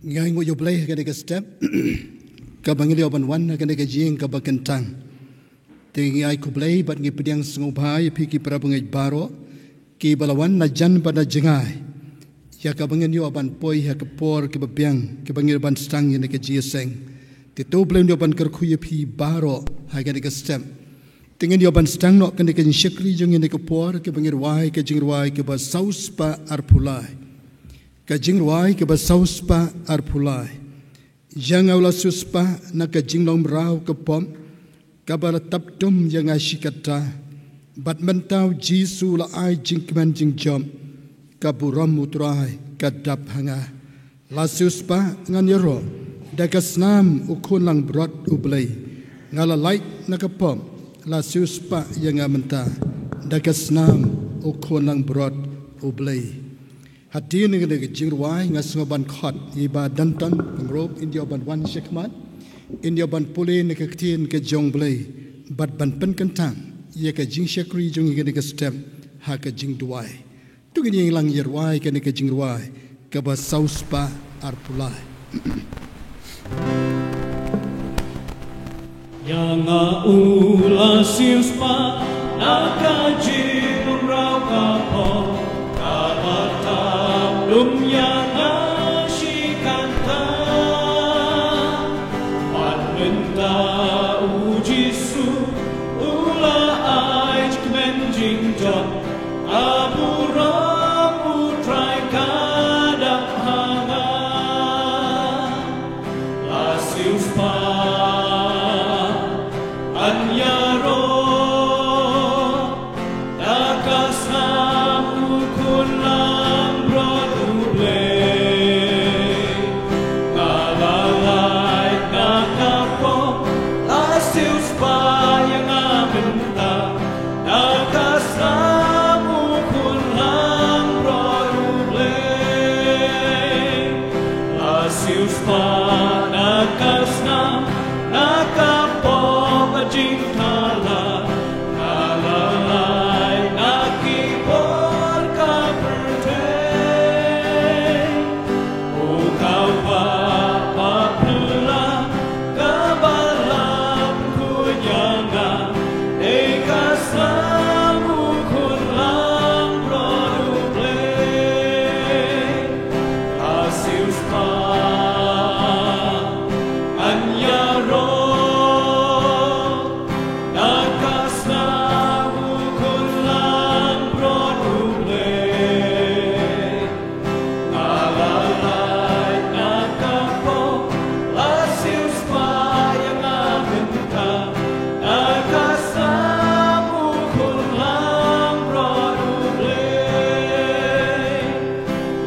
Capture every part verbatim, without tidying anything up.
Ngi ai nguh ïa U Blei ha kane ka step kaba ngi ïoh ban wan ha kane ka jingkynmaw kaba kyntang. Te ngi ai khublei bad ngi pdiang sngewbha ïa phi ki para bangeit baroh kiba la wan na jan bad na jngai ïa kaba ngin ïoh ban poi ha ka por kaba biang kaba ngi ban sdang ïa kane ka jingïaseng. Te to U Blei un ïoh ban kyrkhu ïa phi baroh ha kane ka step. Te ngin ïoh ban sdang noh kane ka jingshakri jong ngi ha kane ka por kaba ngi rwai ka jingrwai kaba saw spah arphew lai. Ka jingrwai kaba saw spah arphew lai. Ïa nga u la siewspah na ka jinglong mraw ka pop kaba la tap tum ïa nga shi katta. Bad mynta U Jisu u la ai jingkmen jingjop, ka burom U Trai ka dap ha nga. La siewspah ngan ïaroh da ka snam U Khun langbrot U Blei. Nga la lait na ka pop, la siewspah ïa nga mynta da ka snam U Khun langbrot U Blei. Hadien kane ka jingrwai nga sngew ban khot ïa i Bah Danton Pyngrope, in ïoh ban wan sha khmat, in ïoh ban pule na ka ktien ka jong U Blei bad ban pynkyntang ïa ka jingshakri jong ngi ha kane ka step ha ka jingduwai. To ngin ïeng lang ïa rwai kane ka jingrwai kaba saw spah arphew lai. Ïa nga u la siewspah na ka jinglong mraw ka pop kaba tap tum ïa nga shi katta. Bad mynta U Jisu u la ai jingkmen jingjop, ka burom U Trai ka dap ha nga. La siewspah ngan ïaroh da ka snam U Khun langbrot U Blei. Nga la lait na ka pop, la siewspah ïa nga mynta da ka snam U Khun langbrot U Blei. La siewspah na ka snam, na ka pop ka jingthala, nga la lait na ki bor ka pyrthei. O ka wah ba phylla kaba la pynkhuid ïa nga, dei ka snam U Khun langbrot U Blei. La siewspah ngan ïaroh da ka snam U Khun langbrot U Blei. Nga la lait na ka pop, la siewspah ïa nga mynta da ka snam U Khun langbrot U Blei.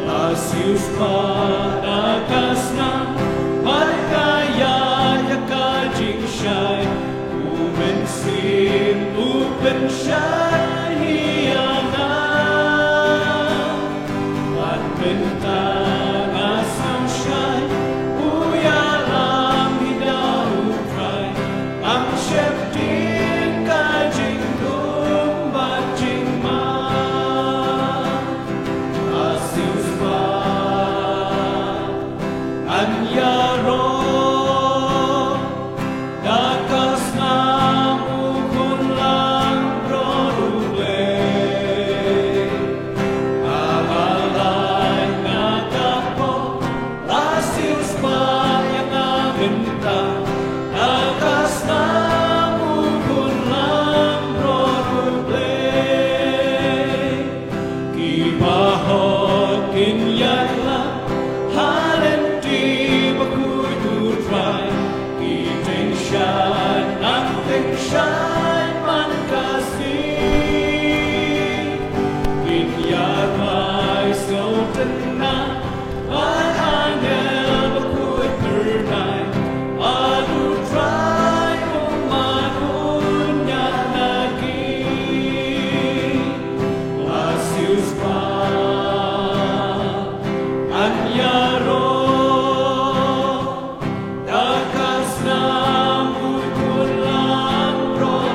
La siewspah na ka snam, bad nga ïaid ïa ka jingshai, U Mynsiem u pynshai ïa nga. Bad mynta nga sngewshai, u ïalam hi da U Trai, ngam sheptieng ka jingdum bad jingma. La siewspah ngan ïaroh da ka snam U Khun langbrot U Blei. Nga la lait na ka pop, la siewspah ïa nga mynta da ka snam U Khun langbrot U Blei. Ki bahok kin ïalam ha lynti bakhuid U Trai, ki tyngshaiñ nang tyngshaiñ man ka sngi. Kin ïarwai sngewtynnat bad angel bakhuid phyrnai, bad U Trai u man un ïaid na ki. La siewspah ngan ïaroh da ka snam U Khun langbrot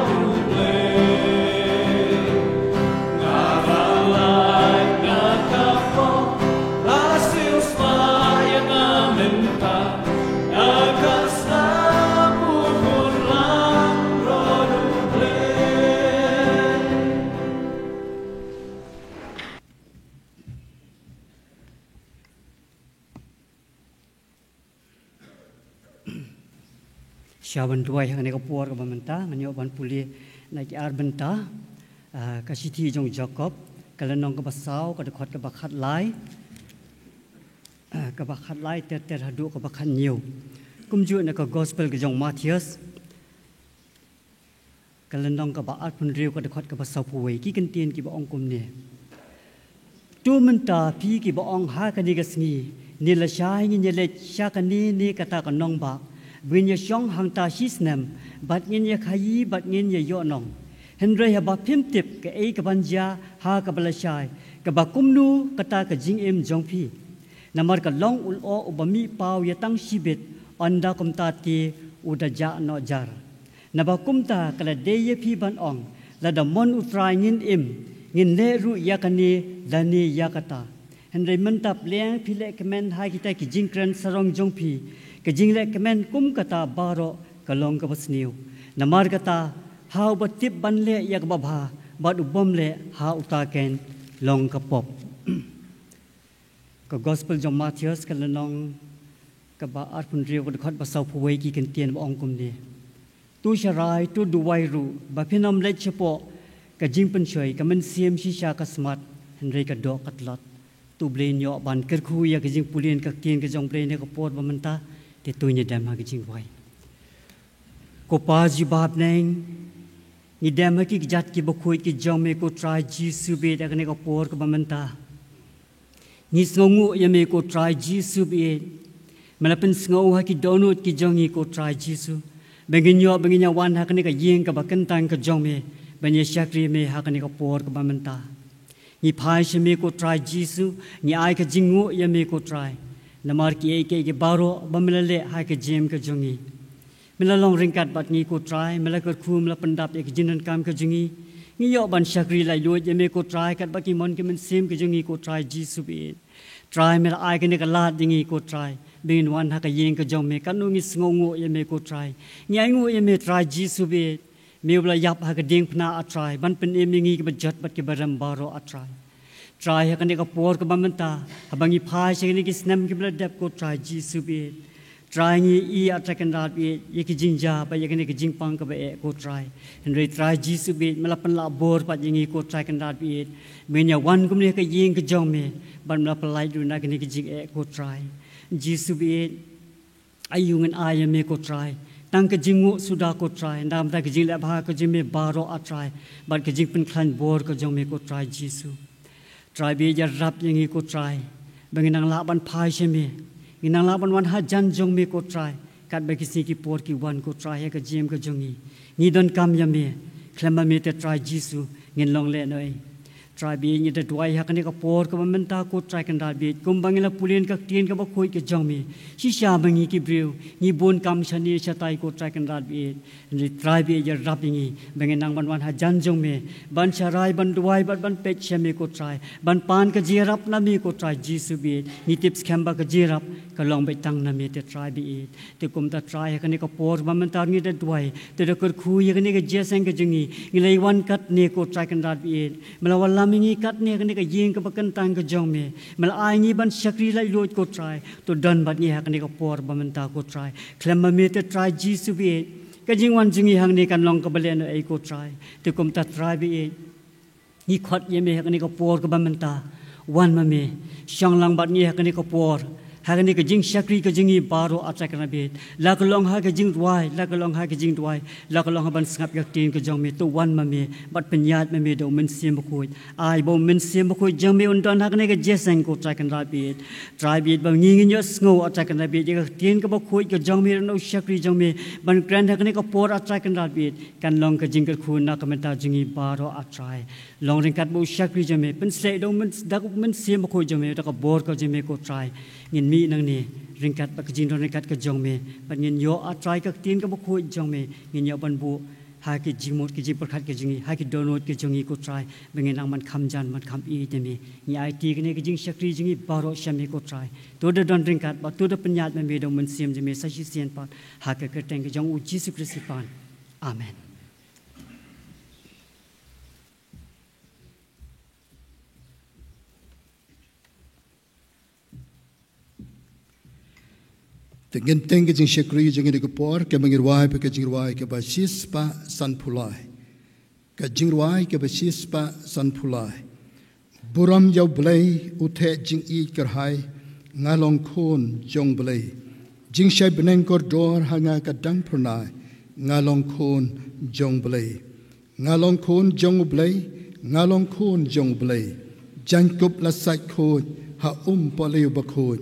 Sha ban duwai ha kane ka por kaba mynta, ngan ïoh ban pule na ki ar bynta, ah, ka shithi jong Jakob, ka lynnong kaba saw, ka dkhot kaba khatlai, ah, kaba khatlai ter ter haduh kaba khathynñiew. Kumjuh na ka gospel ka jong Mathaios, ka lynnong kaba arphew hynriew, ka dkhot kaba sawphew wei, ki kyntien kiba ong kumne. To mynta phi kiba ong ha kane ka sngi, ne lashai ngin ïaleit sha kane ne kata ka nongbah, ba ngin ïashong hangta shi snem, bad ngin ïakhaïi bad ngin ïaïohnong. Hynrei haba phim tip kaei kaban jia ha kaba lashai, kaba kumno kata ka jingim jong phi. Namar ka long u lyoh uba mih paw ïa tang shibit, ynda kumta te u da jah noh jar. Naba kumta ka la dei ïa phi ban ong, lada mon U Trai ngin im, ngin leh ruh ïa kane lane ïa kata. Hynrei mynta pleng phi leh kmen ha kita ki jingkren sarong jong phi, ka jingleh kmen kum kata baroh ka long kaba sniew. Namar kata, ha uba tip ban leh ïa kaba bha, bad u bym leh, ha uta ken long ka pop. Ka gospel jong Mathaios ka lynnong kaba arphew hynriew, ka dkhot ba sawphew wei, ki kyntien ba ong kumne. To sharai, to duwai ruh, ba phin ym leit shapoh ka jingpynshoi, ka mynsiem shisha ka smat, hynrei ka doh ka tlot. To Blei un ïoh ban kyrkhu ïa ka jingpule ka ktien ka jong Blei na ka por ba mynta, te to ngin ïa dem ha ka jingduwai. Ko Pa jubab neng, ngi dem ha ki kjat kiba khuid ki jong me ko Trai Jisu bad ha kane ka por kaba mynta. Ngi sngewnguh ïa me ko Trai Jisu bad. Me la pynsngew ha ki dohnud ki jong ngi ko Trai Jisu. Ba ngin ïoh, ba ngin ïa wan ha kane ka ïing kaba kyntang ka jong me. Ban ïa shakri me ha kane ka por kaba mynta. Ngi phai sha me ko Trai Jisu, ngi ai ka jingnguh ïa me ko Trai. Namar kiei kiei ki baroh ba me la leh ha ka jingim ka jong ngi. Me la long ryngkat bad ngi ko Trai, me la kyrkhu, me la pyndap ïa ka jingdonkam ka jong ngi. Ngi ïoh ban shakri laitluid ïa me ko Trai, katba ki mon ki mynsiem ka jong ngi ko Trai Jisu bad. Trai me la ai kane ka lad ïa ngi ko Trai. Ba ngin wan ha ka ïing ka jong me, katno ngi sngewnguh ïa me ko Trai. Ngi ainguh ïa me Trai Jisu bad. Me uba la ïap ha ka diengphna ah Trai, ban pynim ïa ngi kiba jot bad kiba rem baroh ah Trai. Trai ha kane ka por kaba mynta, haba ngi phai sha kine ki snem kiba la dep ko Trai Jisu bad. Trai ngi ïohi ah Trai Kynrad bad, ïa ki jingjia bad ïa kane ka jingpang kaba eh ko Trai. Hynrei Trai Jisu bad, me la pynlah bor pat ïa ngi ko Trai Kynrad bad. Ba ngin ïa wan kumne ha ka ïing ka jong me, bad me la pyllait ruh na kine ki jingeh ko Trai. Jisu bad, aïu ngin ai ïa me ko Trai. Tang ka jingnguh suda ko Trai. Namar ka jingleh bha ka jong me baroh ah Trai. Bad ka jingpynkhlaiñ bor ka jong me ko Trai Jisu. Trai bad ïarap ïa ngi ko Trai. Ba ngin nang lah ban phai sha me. Ngin nang lah ban wan hajan jong me ko Trai. Katba ki sngi ki por ki wan ko Trai ha ka jingim ka jong ngi. Ngi donkam ïa me. Khlem ma me te Trai Jisu. Ngin long lehnohei. Trai bad ngi da duwai ha kane ka por kaba mynta ko Trai Kynrad bad. Kumba ngi la pule ka ktien kaba khuid ka jong me. Shisha ma ngi ki briew. Ngi bun kam shane shatai ko Trai Kynrad bad. Hynrei Trai bad ïarap ïa ngi. Ba ngin nang ban wan hajan jong me. Ban sharai, ban duwai, bad ban peit sha me ko Trai. Ban pan ka jingïarap na me ko Trai Jisu bad. Ngi tip skhem ba ka jingïarap. Ka long beit tang na me te Trai bad. Te kumta Trai ha kane ka por ba mynta ngi da duwai. Te da kyrkhu ïa kane ka jingïaseng ka jong ngi. Ngi la wan katne ko Trai Kynrad bad. Me la wallam ïa ngi katne ha kane ka ïing kaba kyntang ka jong me. Me la ai ngi ban shakri laitluid ko Trai. To don bad ngi ha kane ka por ba mynta ko Trai. Khlem ma me te Trai Jisu bad. Ka jingwan jong ngi hangne kan long kaba lehnohei ko Trai. Te kumta Trai bad. Ngi khot ïa me ha kane ka por kaba mynta. Wan ma me. Shong lang bad ngi ha kane ka por. Ha kane ka jingshakri ka jong ngi baroh ah Trai Kynrad bad. La ka long ha ka jingduwai, la ka long ha ka jingduwai. La ka long ha ban sngap ïa ka ktien ka jong me. To wan ma me. Bad pynïaid ma me da u Mynsiem Bakhuid. Ai ba u Mynsiem Bakhuid jong me un don ha kane ka jingïaseng ko Trai Kynrad bad. Trai bad ba ngi ngin ïohsngew ah Trai Kynrad bad. Ïa ka ktien kaba khuid ka jong me, na u shakri jong me. Ban kren ha kane ka por ah Trai Kynrad bad. Kan long ka jingkyrkhu na ka bynta jong ngi baroh ah Trai. Long ryngkat bad u shakri jong me, pynsleh da u Myn-, da u Mynsiem Bakhuid jong me, da ka bor ka jong me ko Trai. Ngin mih nangne, ryngkat bad ka jingdon ryngkat ka jong me, bad ngin ïoh ah Trai ka ktien kaba khuid jong me, ngin ïoh ban buh, ha ki jingmut ki jingpyrkhat ka jong ngi, ha ki dohnud ka jong ngi ko Trai, ba ngin nang ban kham jan, ban kham ïeit ïa me. Ngi aiti kane ka jingshakri jong ngi baroh sha me ko Trai. To da don ryngkat, bad to da pynïaid ma me da u Mynsiem jong me sa shisien pat, ha ka kyrteng ka jong u Jisu Khrist ngi pan. Amen. Te ngin teng ka jingshakri jong ngi ha kane ka por, kaba ngi rwai bad ka jingrwai kaba shispah sanphew lai. Ka jingrwai kaba shispah sanphew lai. Burom ïa U Blei, u theh jingïeit kyrhai, nga long khun jong U Blei. Jingshai bneng kordor ha nga ka dang phyrnai, nga long khun jong U Blei. Nga long khun jong U Blei, nga long khun jong U Blei. Jaiñkup la sait khuid, ha um pohliew bakhuid,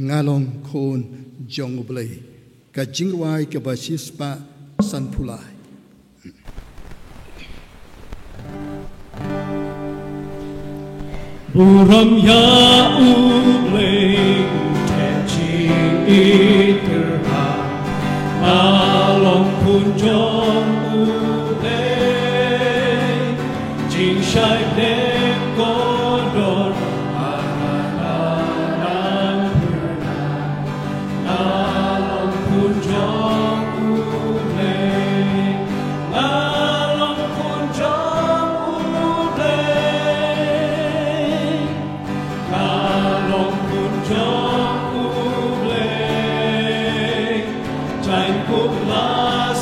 nga long khun jong U Blei. Ka jingrwai kaba shispah sanphew lai. Burom ïa U Blei, u theh jingïeit kyrhai, nga long khun jong U Blei. Jingshai bneng kordor, ha nga ka dang phyrnai, nga long khun jong U Blei, nga long khun jong U Blei. Nga long khun jong U Blei, jaiñkup la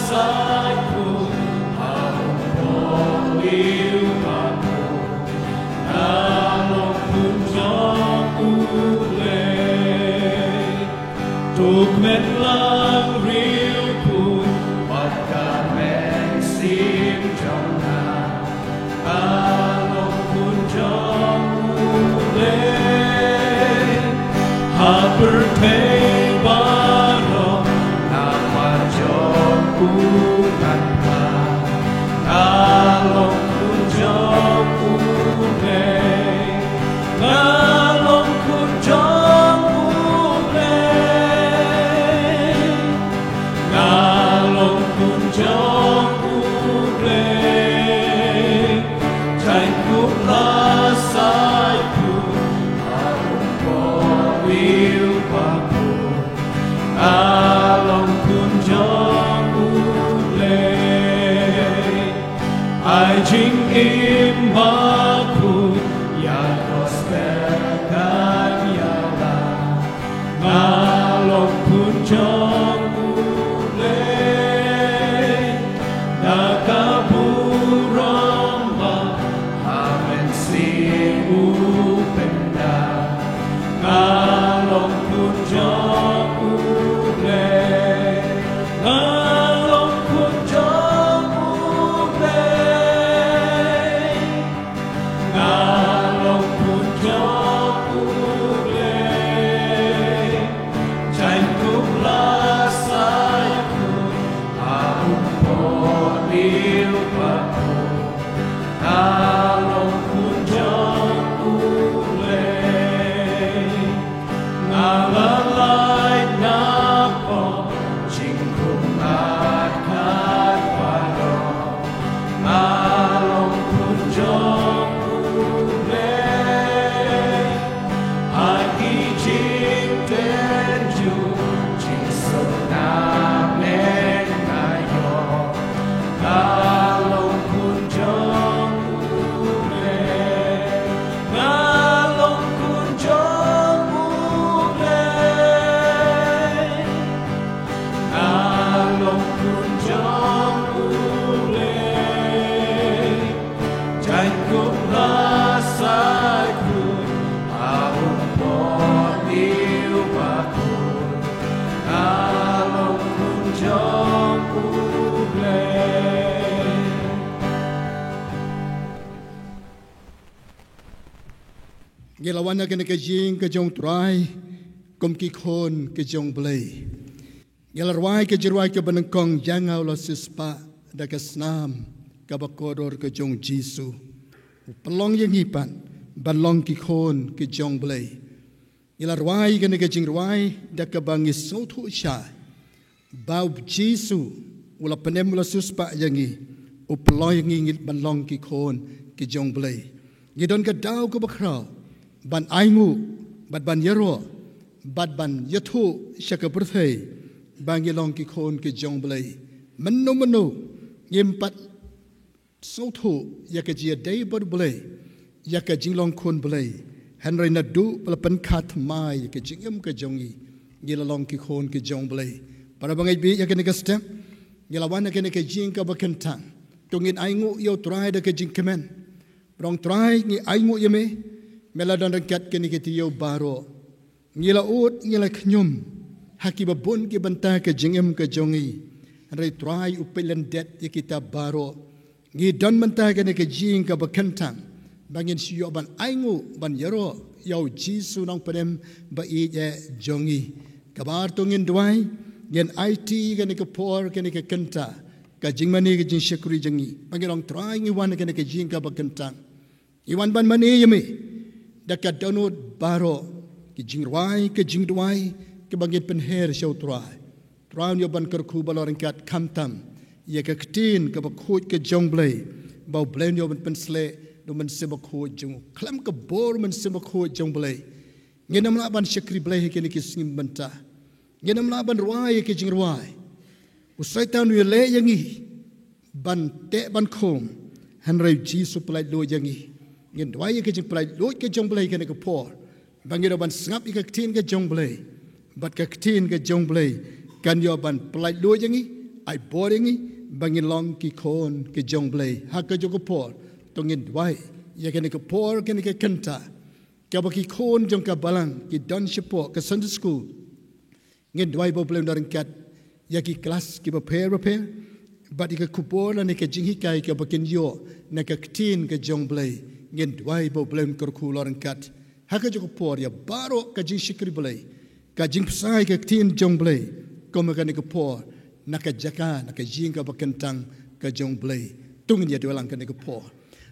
sait khuid, ha um pohliew bakhuid, nga long khun jong U Blei. To kmen lang riewkhuid bad ka mynsiem jong nga, nga long khun jong U Blei. Ha pyrthei baroh nga pajong u ngan pla, nga long khun jong U Blei. Nga long khun jong U Blei. Nga long khun jong U Blei. Jaiñkup la sait khuid, ha um pohliew bakhuid, nga long khun jong U Blei. Ai jingim bakhuid ïa gospel ngan ïalam. Nga long khun jong U Blei. Na ka burom ba ha mynsiem u pynda. Nga long khun jong U Blei. Nga long khun jong U Blei. Nga long khun jong U Blei. Jaiñkup la sait khuid, ha um pohliew bakhuid, nga long khun jong U Blei. Nga la lait na pop jingkhum ngat ngat baroh. Nga long khun jong U Blei. Ha ki jingtynjuh jingsuk na bneng nga ïoh. Nga long khun jong U Blei. Nga long khun jong U Blei. Nga long khun jong U Blei. Jaiñkup la sait khuid, ha um pohliew bakhuid, nga long khun jong U Blei. Ngi la wan ha kane ka ïing ka jong U Trai kum ki khun ki jong U Blei. Ngi la rwai ka jingrwai kaba nyngkong, ïa nga u la siewspah da ka snam kaba kordor ka jong U Jisu. U pynlong ïa ngi pat ban long ki khun ki jong U Blei. Ngi la rwai kane ka jingrwai da kaba ngi sngewthuh shai ba U Jisu u la pynim, u la siewspah ïa ngi, u pynlong ïa ngi, ngi ban long ki khun ki jong U Blei. Ngi don ka daw kaba khraw ban ainguh bad ban ïaroh bad ban ïathuh sha ka pyrthei ba ngi long ki khun ki jong U Blei. Mynno mynno ngim pat sngewthuh ïa ka jingïadei bad U Blei, ïa ka jinglong khun Blei, hynrei naduh ba la pynkha thymmai ïa ka jingim ka jong ngi, Ngi la long ki khun ki jong U Blei. Para bangeit, bad ïa kane ka step, ngi la wan ha kane ka jingkaba kynthang. To ngin ainguh ïa U Trai da ka jingkmen. Ba U Trai, ngi ainguh ïa me, me la don ryngkat kine ki taïew baroh. Ngi la ud, ngi la khñium ha kiba bun ki bynta ka jingim ka jong ngi. Hynrei Trai, u peit lyndet ïa kita baroh. Ngi don mynta ha kane ka jingkaba kynthang ba ngin shu ïoh ban ainguh, ban ïaroh ïa U Jisu Nongpynim ba ïeit jong ngi. Kaba ar, to ngin duwai, ngin aiti kane ka por, kane ka kynta, ka jingmane, ka jingshakri jong ngi. Ba ngi ong, Trai, ngi wan ha kane ka jingkaba kynthang, ngi wan ban mane ïa me da ka dohnud baroh, ka jingrwai, ka jingduwai, kaba ngin pynher sha U Trai. Trai, un ïoh ban kyrkhu bad long ryngkat, khamtam ïa ka ktien kaba khuid ka jong U Blei, ba U Blei un ïoh ban pynsleh da U Mynsiem Bakhuid jong u. Khlem ka bor U Mynsiem Bakhuid jong U Blei, ngin ym lah ban shakri Blei ha kine ki sngi mynta. Ngin ym lah ban rwai ïa ki jingrwai. U Soitan u ïaleh ïa ngi ban teh ban khum, hynrei U Jisu u pyllait luid ïa ngi. Ngin duwai ïa ka jingpyllait luid ka jong U Blei ha kane ka por, ba ngin ïoh ban sngap ïa ka ktien ka jong U Blei, bad ka ktien ka jong U Blei kan ïoh ban pyllait luid ïa ngi, ai bor ïa ngi, ba ngin long ki khun ki jong U Blei. Ha kajuh ka por, to ngin duwai ïa kane ka por, kane ka kynta, kaba ki khun jong ka balang ki don shapoh ka Sunday school. Ngin duwai ba U Blei un don ryngkat ïa ki klas kiba pher bapher, bad ïa ka khubor lane ka jinghikai kaba kin ïoh na ka ktien ka jong U Blei. Ngin duwai ba U Blei un kyrkhu, long ryngkat ha kajuh ka por ïa baroh ka jingshakri Blei, ka jingpynsngew ïa ka ktien jong U Blei, kum ha kane ka por, na ka jaka, na ka jingkaba kynthang ka jong U Blei. To ngin ïa duwai lang ha kane ka por.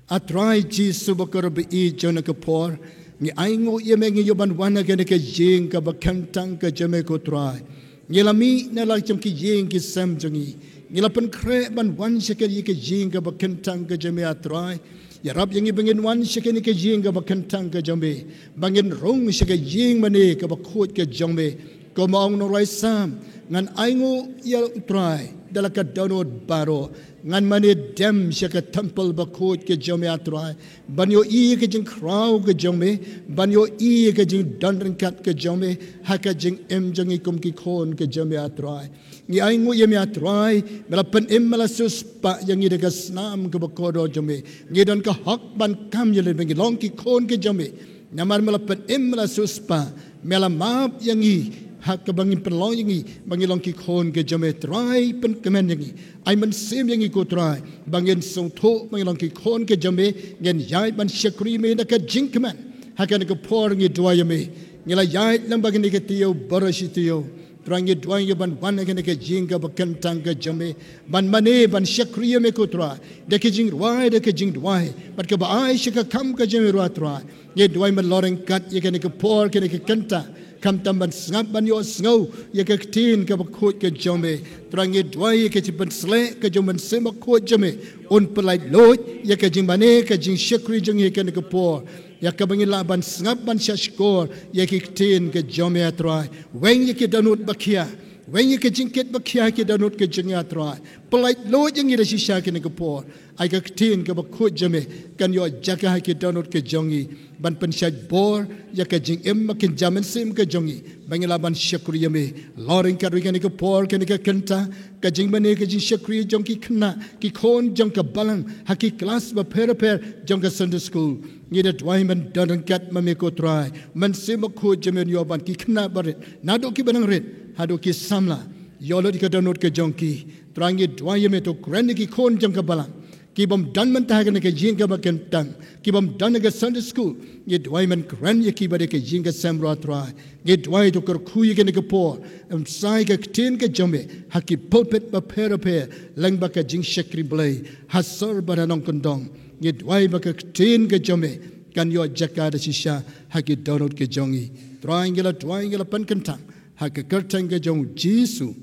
A Trai Jisu bakhuid ba ïeit, ha kane ka por ngi ainguh ïa me, ngi ïoh ban wan ha kane ka jingkaba kynthang ka jong me, ko Trai. Ngi la mih na la jong ki ïing ki sem jong ngi. Ngi la pynkhreh ban wan sha kane ka jingkaba kynthang ka jong me, A Trai. Ïarap ïa ngi ba ngin wan sha kane ka jingkaba kynthang ka jong me, ba ngin rung sha ka jingmane kaba khuid ka jong me. Kum u nongrwai Salm, ngan ainguh ïa U Trai da la ka dohnud baroh. Ngan mane dem sha ka templ bakhuid ka jong me, A Trai, ban ïohi ïa ka jingkhraw ka jong me, ban ïohi ïa ka jingdon ryngkat ka jong me ha ka jingim jong ngi kum ki khun ki jong me, A Trai. Ngi ainguh ïa me, A Trai, me la pynim, me la siewspah ïa ngi da ka snam kaba kordor jong me. Ngi don ka hok ban kam ïalade, ngi long ki khun ki jong me. Namar me la pynim, me la siewspah, me la map ïa ngi, ha kaba ngin pynlong ïa ngi ba ngin long ki khun ki jong me. Trai, pynkmen ïa ngi, ai mynsiem ïa ngi, ko Trai, ba ngin sngewthuh ba ngin long ki khun ki jong me, ngin ïaid ban shakri me da ka jingkmen. Ha kane ka por ngi duwai ïa me, ngi la ïaid lang bad kine ki taïew baroh shi taïew. Trai, ngi duwai ïa ngi ban wan ha kane ka jingkaba kynthang ka jong me, ban mane, ban shakri ïa me, ko Trai, da ka jingrwai, da ka jingduwai, bad kaba ai sha ka kam ka jong me ruh, Trai. Ngi duwai me long ryngkat ïa kane ka por, kane ka kynta, khamtam ban sngap, ban ïohsngew ïa ka ktien kaba khuid ka jong me. Trai, ngi duwai ïa ka jingpynsleh ka jong u Mynsiem Bakhuid jong me, un pyllait luid ïa ka jingmane, ka jingshakri jong ngi ha kane ka por, ïa kaba ngin lah ban sngap, ban shahshkor ïa ki ktien ki jong me, A Trai. Weng ïa ki dohnud bakhia, weng ïa ki jingkit bakhia ki dohnud ki jong ngi, A Trai. Pyllait luid ïa ngi da shisha ha kane ka por. Ai ka ktien kaba khuid jong me kan ïoh jaka ha ki dohnud ki jong ngi, ban pynshait bor ïa ka jingim ba kynja mynsiem ka jong ngi, ba ngin lah ban shakri ïa me. Long ryngkat ruh ha kane ka por, kane ka kynta, ka jingmane, ka jingshakri jong ki khynnah, ki khun jong ka balang, ha ki klas bapher bapher jong ka Sunday school. Ngi da duwai men don ryngkat ma me, ko Trai. Mynsiem Bakhuid jong me un ïoh ban, ki khynnah barit naduh kiba nang rit haduh ki samla, ïoh lut ïa ka dohnud ka jong ki. Trai, ngi duwai ïa me to kren ïa ki khun jong ka balang, ki bym don mynta ha kane ka jingkaba kynthang, ki bym don ha ka Sunday school. Ngi duwai men kren ïa ki bad ïa ka jingkasem ruh, Trai. Ngi duwai to kyrkhu ïa kane ka por, em, sa ïa ka ktien ka jong me ha ki pulpit bapher bapher, lyngba ka jingshakri Blei ha sor bad ha nongkyndong. Ngi duwai ba ka ktien ka jong me kan ïoh jaka da shisha ha ki dohnud ki jong ngi. Trai, ngi la duwai, ngi la pynkynthang ha ka kyrteng ka jong u Jisu.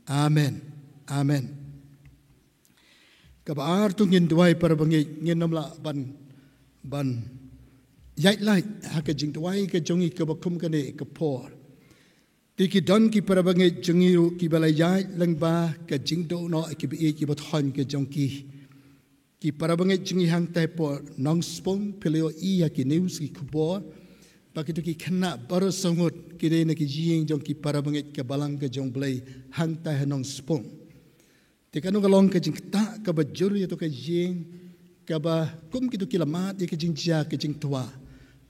Amen. Amen. Kaba ar, to ngin duwai, para bangeit, ngin ym lah ban, ban ïaid lait ha ka jingduwai ka jong ngi kaba kum kane ka por. Te ki don ki para bangeit jong ngi ruh kiba la ïaid lyngba ka jingduh noh, kiba ïeit, kiba thoiñ ka jong ki. Ki para bangeit jong ngi hangtai hapoh Nongspung, phi la ïohi ha ki news, ki khubor, Ba kito ki khynnah baroh saw ngut ki dei na ki ïing jong ki para bangeit ka balang ka jong U Blei hangtai ha Nongspung. Te kano ka long ka jingktah kaba jur ïa kato ka ïing, kaba kum kito ki la mad ïa ka jingjia ka jingtwa.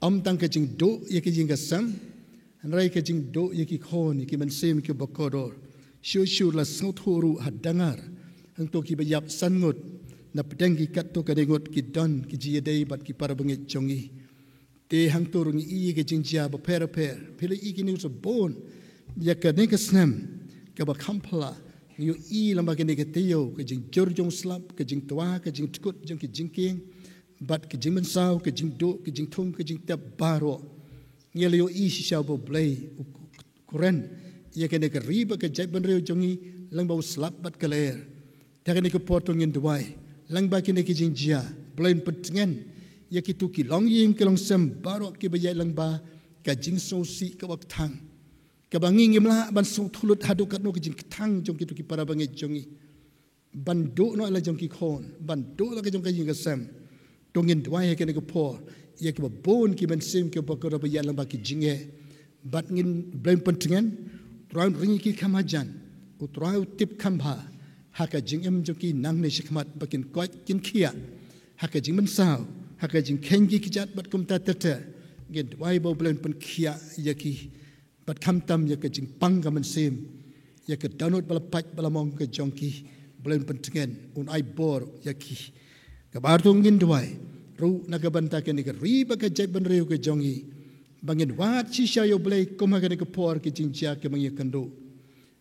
Ym tang ka jingduh ïa ka ïing ka sem, hynrei ka jingduh ïa ki khun, ïa ki mynsiem kiba kordor. Shuh shuh la sngewthuh ruh ha Dangar, hangto kiba ïap san ngut, na pdeng ki katto katne ngut ki don ki jingïadei bad ki para bangeit jong ngi. Te hangto ruh ngi ïohi ka jingjia bapher bapher. Phi la ïohi kine u sa bun ïa kane ka snem kaba kham phylla. Ngi ïohi lyngba kane ka taïew, ka jingjur jong u slap, ka jingtwa, ka jingtkut jong ki jingkieng, bad ka jingmynsaw, ka jingduh, ka jingthung, ka jingtep baroh. Ngi la ïohi shisha ba U Blei u kren ïa kane ka ri bad ka jaitbynriew jong ngi lyngba u slap bad ka lyer. Te ha kane ka por to ngin duwai lyngba kine ki jingjia, Blei un pyntngen ïa kito ki longïing ki longsem baroh kiba ïaid lyngba ka jingsngewsih kaba kthang, kaba ngi ngim lah ban sngewthuh lut haduh katno ka jingkthang jong kito ki para bangeit jong ngi. Ban duh noh la jong ki khun, ban duh la ka jong ka ïing ka sem. To ngin duwai ha kane ka por ïa kiba bun ki mynsiem kiba kordor ba ïaid lyngba ki jingeh. Bad ngin, Blei un pyntngen, Trai un ring ïa ki kham hajan, U Trai u tip kham bha ha ka jingim jong ki nangne shakhmat, ba kin koit kin khiah ha ka jingmynsaw, ha ka jingkheiñ ki kjat bad kumta ter ter. Ngin duwai ba U Blei un pynkhiah ïa ki, bad khamtam ïa ka jingpang ka mynsiem, ïa ka dohnud ba la pait ba la mong ka jong ki. Blei un pyntngen, un ai bor ïa ki. Kaba ar to ngin duwai ruh na ka bynta kane ka ri bad ka jaitbynriew ka jong ngi, ba ngin wad shisha ïa U Blei kum ha kane ka por ki jingjia kiba ngi ïakynduh.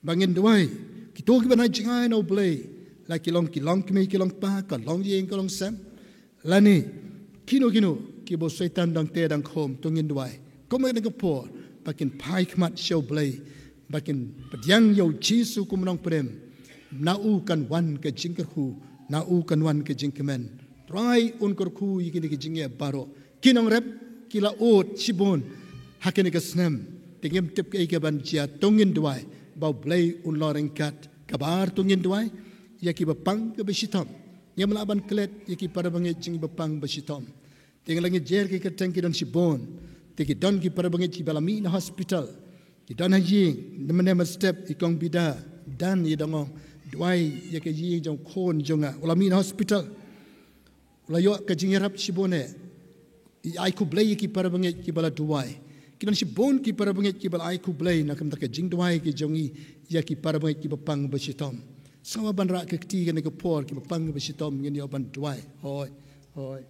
Ba ngin duwai kito kiba na jingai na U Blei, la ki long, ki longkmie ki longkpa, ka longïing ka longsem, lane kino kino kiba u Soitan dang teh dang khum, to ngin duwai kum ha kane ka por ba kin phai khmat sha U Blei, ba kin pdiang ïa U Jisu kum u nongpdem. Na u kan wan ka jingkyrkhu, na u kan wan ka jingkmen. Trai un kyrkhu ïa kine ki jingeh baroh. Ki nongrep ki la ud shibun ha kane ka snem. Te ngim tip kaei kaban jia, to ngin duwai ba U Blei un long ryngkat. Kaba ar to ngin duwai ïa kiba pang kiba shitom. Ngim lah ban klet ïa ki para bangeit jong ngi ba pang ba shitom. Te ngi la ngi jer ki kyrteng, ki don shibun. Te ki don ki para bangeit kiba la mih na hospital. Ki don ha ïing, ne mynne mynstep i kong Bida, Dan i dang ong, duwai ïa ka ïing jong u khun jong nga, u la mih na hospital. U la ïoh ka jingïarap shibun eh. I ai khublei ïa ki para bangeit kiba la duwai. Ki don shibun ki para bangeit kiba la ai khublei na ka bynta ka jingduwai ka jong ngi ïa ki para bangeit kiba pang ba shitom. Sngewbha ban rah ka kti kane ka por, kiba pang ba shitom ngin ïoh ban duwai. Hooid, hooid.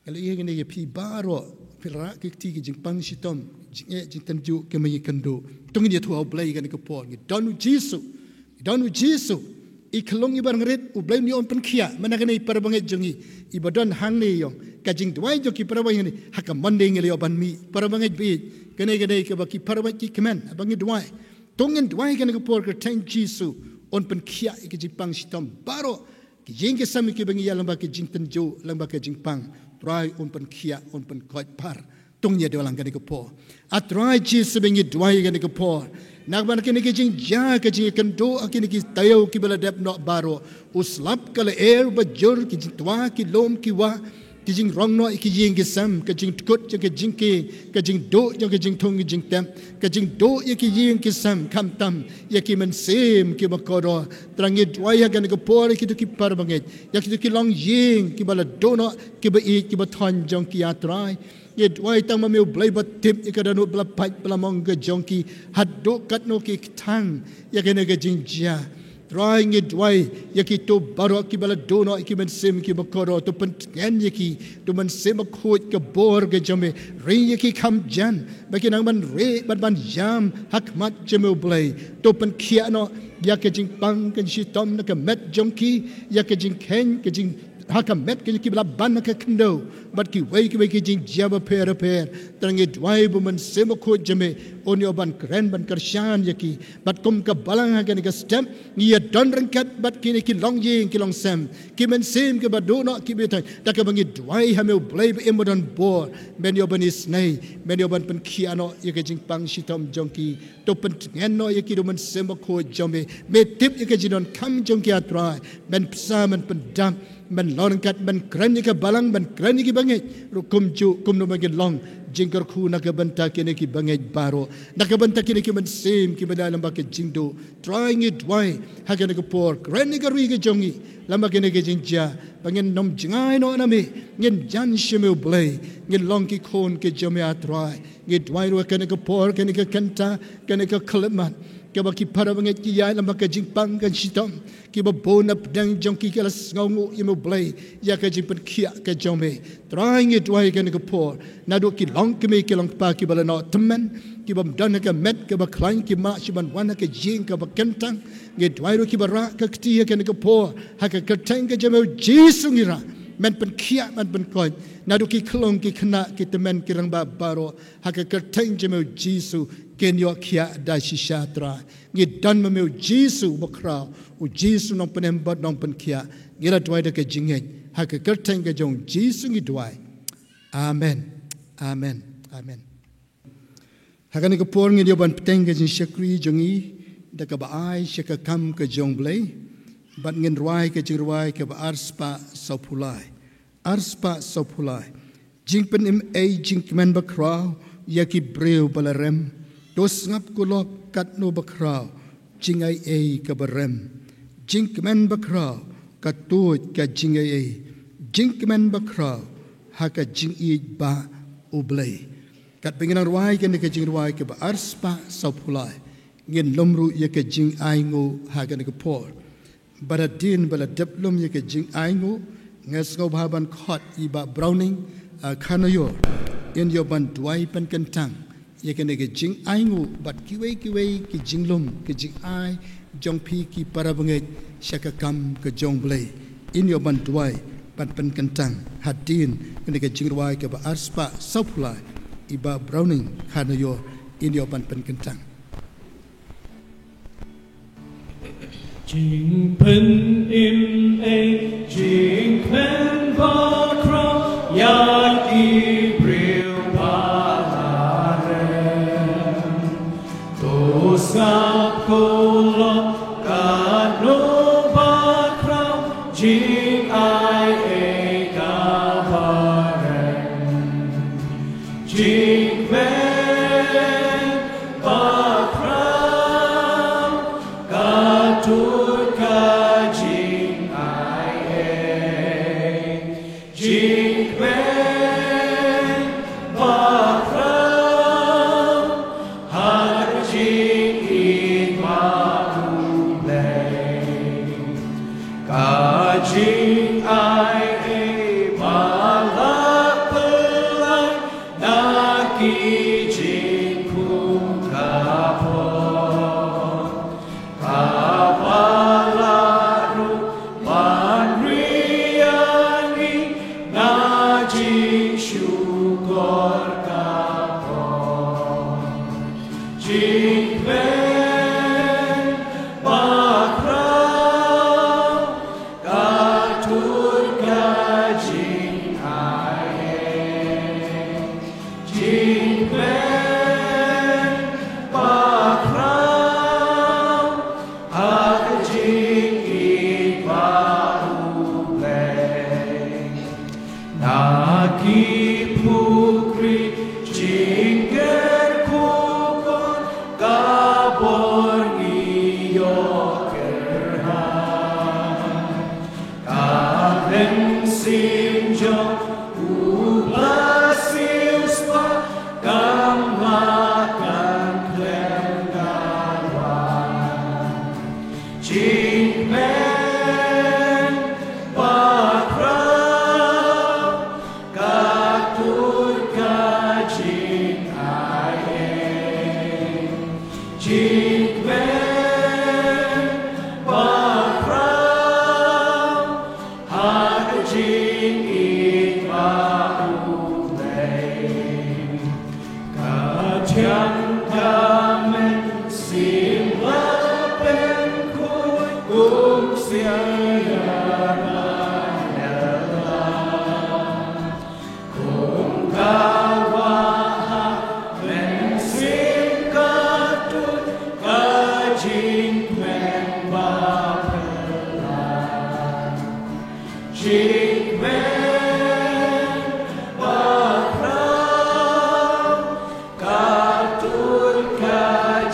Nga la ïa kane ïa phi baroh, phi la rah ka kti, ki jingpang shitom, jingeh jingtynjuh kiba ngi ïakynduh. To ngin ïathuh ha U Blei kane ka por. Ngi don U Jisu, ngi don U Jisu. I khyllung iba ryngrit, U Blei un ïoh un pynkhiah. Mynta kane i para bangeit jong ngi iba don hangne, ïong ka jingduwai jong ki para bangeit hangne, ha ka Monday ngi la ïoh ban mih. Para bangeit baieit, kane kane kaba ki para bangeit ki kmen ba ngi duwai. To ngin duwai kane ka por, ka kyrteng Jisu un pynkhiah ïa ki jingpang shitom baroh. Ki ïing ki sem kiba ngi ïa lyngba ki jingtynjuh, lyngba ki jingpang, Trai un pynkhiah, un pynkoit par. To ngin ïaduwai lang kane ka por. A Trai Jisu, ba ngi duwai kane ka por, na ka bynta kine ki jingjia, ka jingïakynduh ha kine ki taïew kiba la dep noh baroh. U slap, ka lyer ba jur, ki jingtwa, ki lum, ki wah, ki jingrong noh ïa ki ïing ki sem, ka jingtkut jong ka jingkieng, ka jingduh jong ka jingthung ka jingtep, ka jingduh ïa ki ïing ki sem, khamtam ïa ki mynsiem kiba kordor. Trai, ngi duwai ha kane ka por ïa kito ki para bangeit, ïa kito ki longïing kiba la duh noh, kiba ïeit, kiba thoiñ jong ki, A Trai. Ngi duwai tang ma me U Blei ba tip ïa ka dohnud ba la pait ba la mong ka jong ki, haduh katno ki kthang ïa kane ka jingjia. Trai, ngi duwai ïa kito baroh kiba la duh noh ïa ki mynsiem kiba kordor, to pyntngen ïa ki, to Mynsiem Bakhuid ka bor ka jong me, ring ïa ki kham jan, ba kin nang ban rieh bad ban ïam ha khmat jong me U Blei. To pynkhiah noh ïa ka jingpang ka jingshitom na ka met jong ki, ïa ka jingkheiñ ka jing ha ka met ka jong kiba la ban ha ka khyndew, bad kiwei kiwei ki jingjia bapher bapher. Trai, ngi duwai ba U Mynsiem Bakhuid jong me un ïoh ban kren ban kyrshan ïa ki. Bad kum ka balang ha kane ka step, ngi ïa don ryngkat bad kine ki longïing ki longsem, ki mynsiem kiba duh noh kiba ïeit, da kaba ngi duwai ha me U Blei ba im ba don bor, men ïoh ban isynei, men ïoh ban pynkhiah noh ïa ka jingpang shitom jong ki. To pyntngen noh ïa ki da U Mynsiem Bakhuid jong me, Me tip ïa ka jingdonkam jong ki, ah Trai, men bsa, men pyndap, men long ryngkat, men kren ïa ka balang, men kren ïa ki bangeit, ruh kumjuh kumno ba ngin long jingkyrkhu na ka bynta kine ki bangeit baroh, na ka bynta kine ki mynsiem kiba dei lyngba ka jingduh. Trai, ngi duwai ha kane ka por, kren ïa ka ri ka jong ngi lyngba kane ka jingjia, ba ngin ym jngai noh na me, ngin jan sha me U Blei, ngin long ki khun ki jong me, ah Trai. Ngi duwai ruh ha kane ka por, kane ka kynta, kane ka khyllipmat kaba ki para bangeit ki ïaid lyngba ka jingpang ka shitom, kiba bun na pdeng jong ki ki la sngewnguh, ïa me U Blei, ïa ka jingpynkhiah ka jong me. Trai, ngi duwai ha kane ka por, naduh ki longkmie ki longkpa kiba la noh tymmen, kibym don ha ka met kaba khlaiñ, ki mad shuh ban wan ha ka ïing kaba kyntang. Ngi duwai ruh kiba rah ka kti ha kane ka por, ha ka kyrteng ka jong me U Jisu ngi rah, men pynkhiah, men pynkoit, naduh ki khyllung ki khynnah, ki tymmen ki rangbah baroh, ha ka kyrteng jong me U Jisu, kin ïoh khiah da shisha, Trai. Ngi don ma me U Jisu bakhraw, U Jisu nongpynim bad nongpynkhiah. Ngi la duwai da ka jingngeit, ha ka kyrteng ka jong U Jisu ngi duwai. Amen. Amen. Amen. Ha kane ka por ngin ïoh ban bteng ka jingshakri jong ngi da kaba ai sha ka kam ka jong U Blei, bad ngin rwai ka jingrwai kaba arspah sawphew lai. Arspah sawphew lai. Jingpynim ei jingkmen bakhraw ïa ki briew ba la rem. To sngap, ko lok, katno bakhraw jingaiei kaba rem. Jingkmen bakhraw ka tuid ka jingaiei. Jingkmen bakhraw ha ka jingïeit ba U Blei. Katba ngin nang rwai kane ka jingrwai kaba arspah sawphew lai, ngin lum ruh ïa ka jingainguh ha kane ka por. Bad hadien ba la dep lum ïa ka jingainguh, nga sngewbha ban khot ïa i Bah Browning, ah, Kharnaior, in ïoh ban duwai pynkyntang ïa kane ka jingainguh bad kiwei kiwei ki jinglum ki jingai jong phi ki para bangeit sha ka kam ka jong U Blei. In ïoh ban duwai ban pynkyntang hadien kane ka jingrwai kaba arspah sawphew lai, i Bah Browning Kharnaior, in ïoh ban pynkyntang. Jingpynim ei jingkmen bakhraw ïa ki briew ba la rem. To sngap, ko lok, katno bakhraw jingaiei kaba rem. Jingkmen bakhraw ka tuid ka jingaiei. Jingkmen bakhraw ha ka jingïeit ba U Blei. Ka jingaiei ba la pynlait na ki jingkhun ka por. Kaba la ruh ban ri ïa ngi na jingshukor ka por. Jingkmen bakhraw ka tuid ka jingaiei. Jingkmen bakhraw ha ka jingïeit ba U Blei. Na ki pukri jingker khubor ka bor ngi ïoh kyrhai. Ka mynsiem jong u ba siewspah kam lah kan khlem ka wan. Jingkmen bakhraw ka tuid ka jingaiei. Jingkmen bakhraw ha ka jingïeit ba U Blei. Ka thiang ka mynsiem la pynkhuid kum sia ïa nga ïalam. Kum ka wah ha mynsiem ka tuid ka jingkmen Jingmen bakhraw, katut ka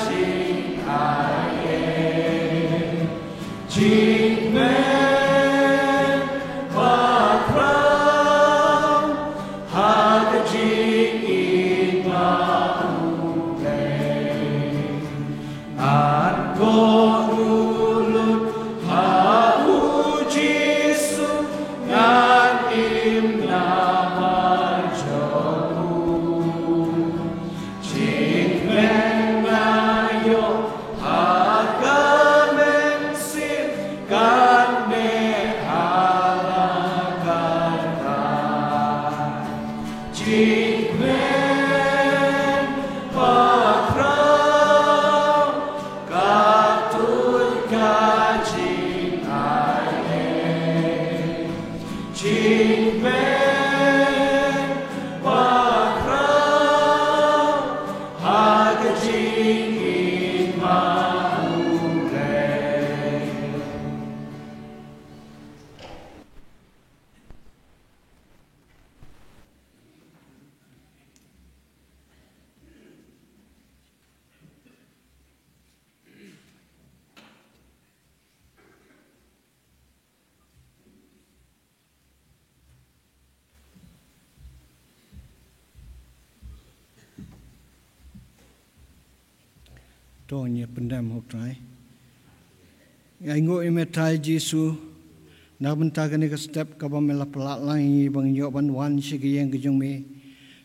jingai. Jingmen bakhraw, ha ka jingim ma U Blei. Ngan kohnguh lut ha U Jisu, ngan im namar jong U. Jingmen nga ïoh ha ka mynsiem, kane ha la ka kyrteng. Jingmen bakhraw, katut ka jingai. Jingmen bakhraw, ha ka jingim ma U Blei. To ngin ïa pyndem ha U Trai. Ngi ainguh ïa me Trai Jisu, na ka bynta kane ka step kaba me la pynlait lang ïa ngi ba ngin ïoh ban wan sha ka ïing ka jong me.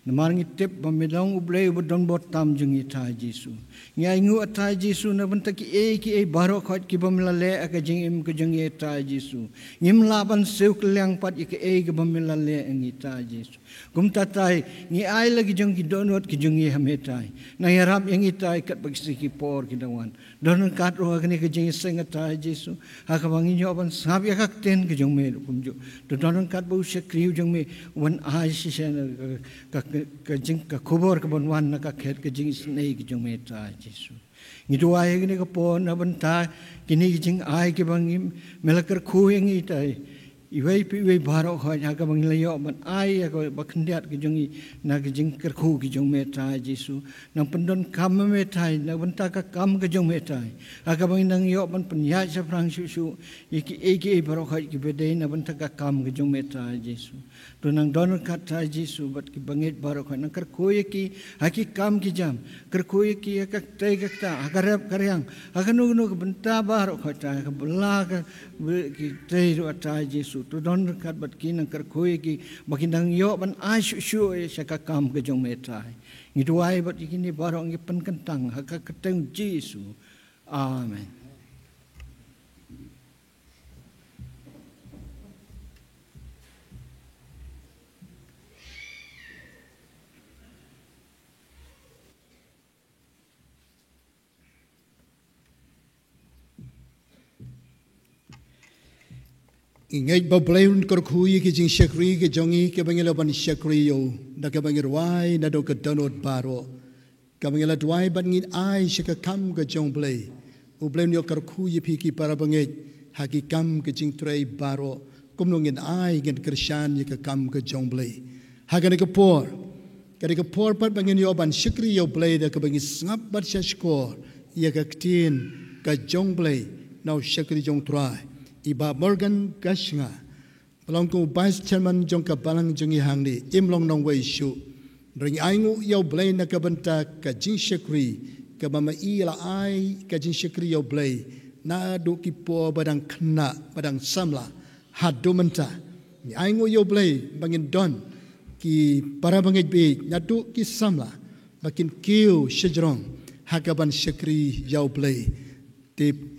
Namar ngi tip ba me long U Blei uba don bor tam jong ngi Trai Jisu. Ngi ainguh Trai Jisu na ka bynta kiei kiei baroh khoit kiba me la leh ha ka jingim ka jong ngi Trai Jisu. Ngim lah ban siew kylliang pat ïa kaei kaba me la leh ïa ngi Trai Jisu. Kumta Trai, ngi ai la ki jong ki dohnud ki jong ngi ha me Trai. Nang ïarap ïa ngi Trai katba ki sngi ki por ki da wan. Don ryngkat ruh ha kane ka jingïaseng Trai Jisu, ha kaba ngin ïoh ban sngap ïa ka ktien ka jong me ruh kumjuh. To don ryngkat bad u shakri u jong me, u ban ai shisha ka, ka, ka, ka jing, ka khubor kaban wan na ka khet ka jingisynei ka jong me Trai Jisu. Ngi duwai ha kane ka por na ka bynta kine ki jingai kiba ngi, me la kyrkhu ïa ngi Trai. Iwei pa iwei baroh khoit ha kaba ngi la ïoh ban ai ïa kaba khyndiat ka jong ngi na ka jingkyrkhu ka jong me Trai Jisu. Nang pyndonkam ma me Trai na ka bynta ka kam ka jong me Trai. Ha kaba ngi nang ïoh ban pynïaid shaphrang shuh shuh ïa kiei kiei baroh khoit kiba dei na ka bynta ka kam ka jong me Trai Jisu. To nang don ryngkat Trai Jisu bad ki bangeit baroh khoit, nang kyrkhu ïa ki ha ki kam ki jam, kyrkhu ïa ki ha ka ktei ka ktah, ha ka rep ka riang, ha kano kano ka bynta baroh khoit Trai, ha ka bylla ka, ki ktei ruh Trai Jisu. To don ryngkat bad ki, nang kyrkhu ïa ki ba ki nang ïoh ban ai shuh shuh ïa sha ka kam ka jong me Trai. Ngi duwai bad ïa kine baroh ngi pynkyntang ha ka kyrteng Jisu. Amen. Ngi ngeit ba U Blei un kyrkhu ïa ki jingshakri ki jong ngi kiba ngi la ban shakri ïa u, da kaba ngi rwai naduh ka dohnud baroh. Kaba ngi la duwai bad ngin ai sha ka kam ka jong U Blei. U Blei un ïoh kyrkhu ïa phi ki para bangeit ha ki kam ka jingtrei baroh. Kumno ngin ai, ngin kyrshan ïa ka kam ka jong U Blei. Ha kane ka por, kane ka por pat ba ngin ïoh ban shakri ïa U Blei da kaba ngin sngap bad sngap shkor ïa ka ktien ka jong U Blei na u shakri jong U Trai, i Bah Morgan Gashna. Ba long kum u Vice Chairman jong ka balang jong ngi hangne, im long nongwei shuh. Hynrei ngi ainguh ïa U Blei na ka bynta ka jingshakri kaba ma i la ai, ka jingshakri ïa U Blei naduh ki por ba dang khynnah, ba dang samla haduh mynta. Ngi ainguh ïa U Blei ba ngin don ki para bangeit baieit naduh ki samla ba kin kiew shajrong ha kaban shakri ïa U Blei. Te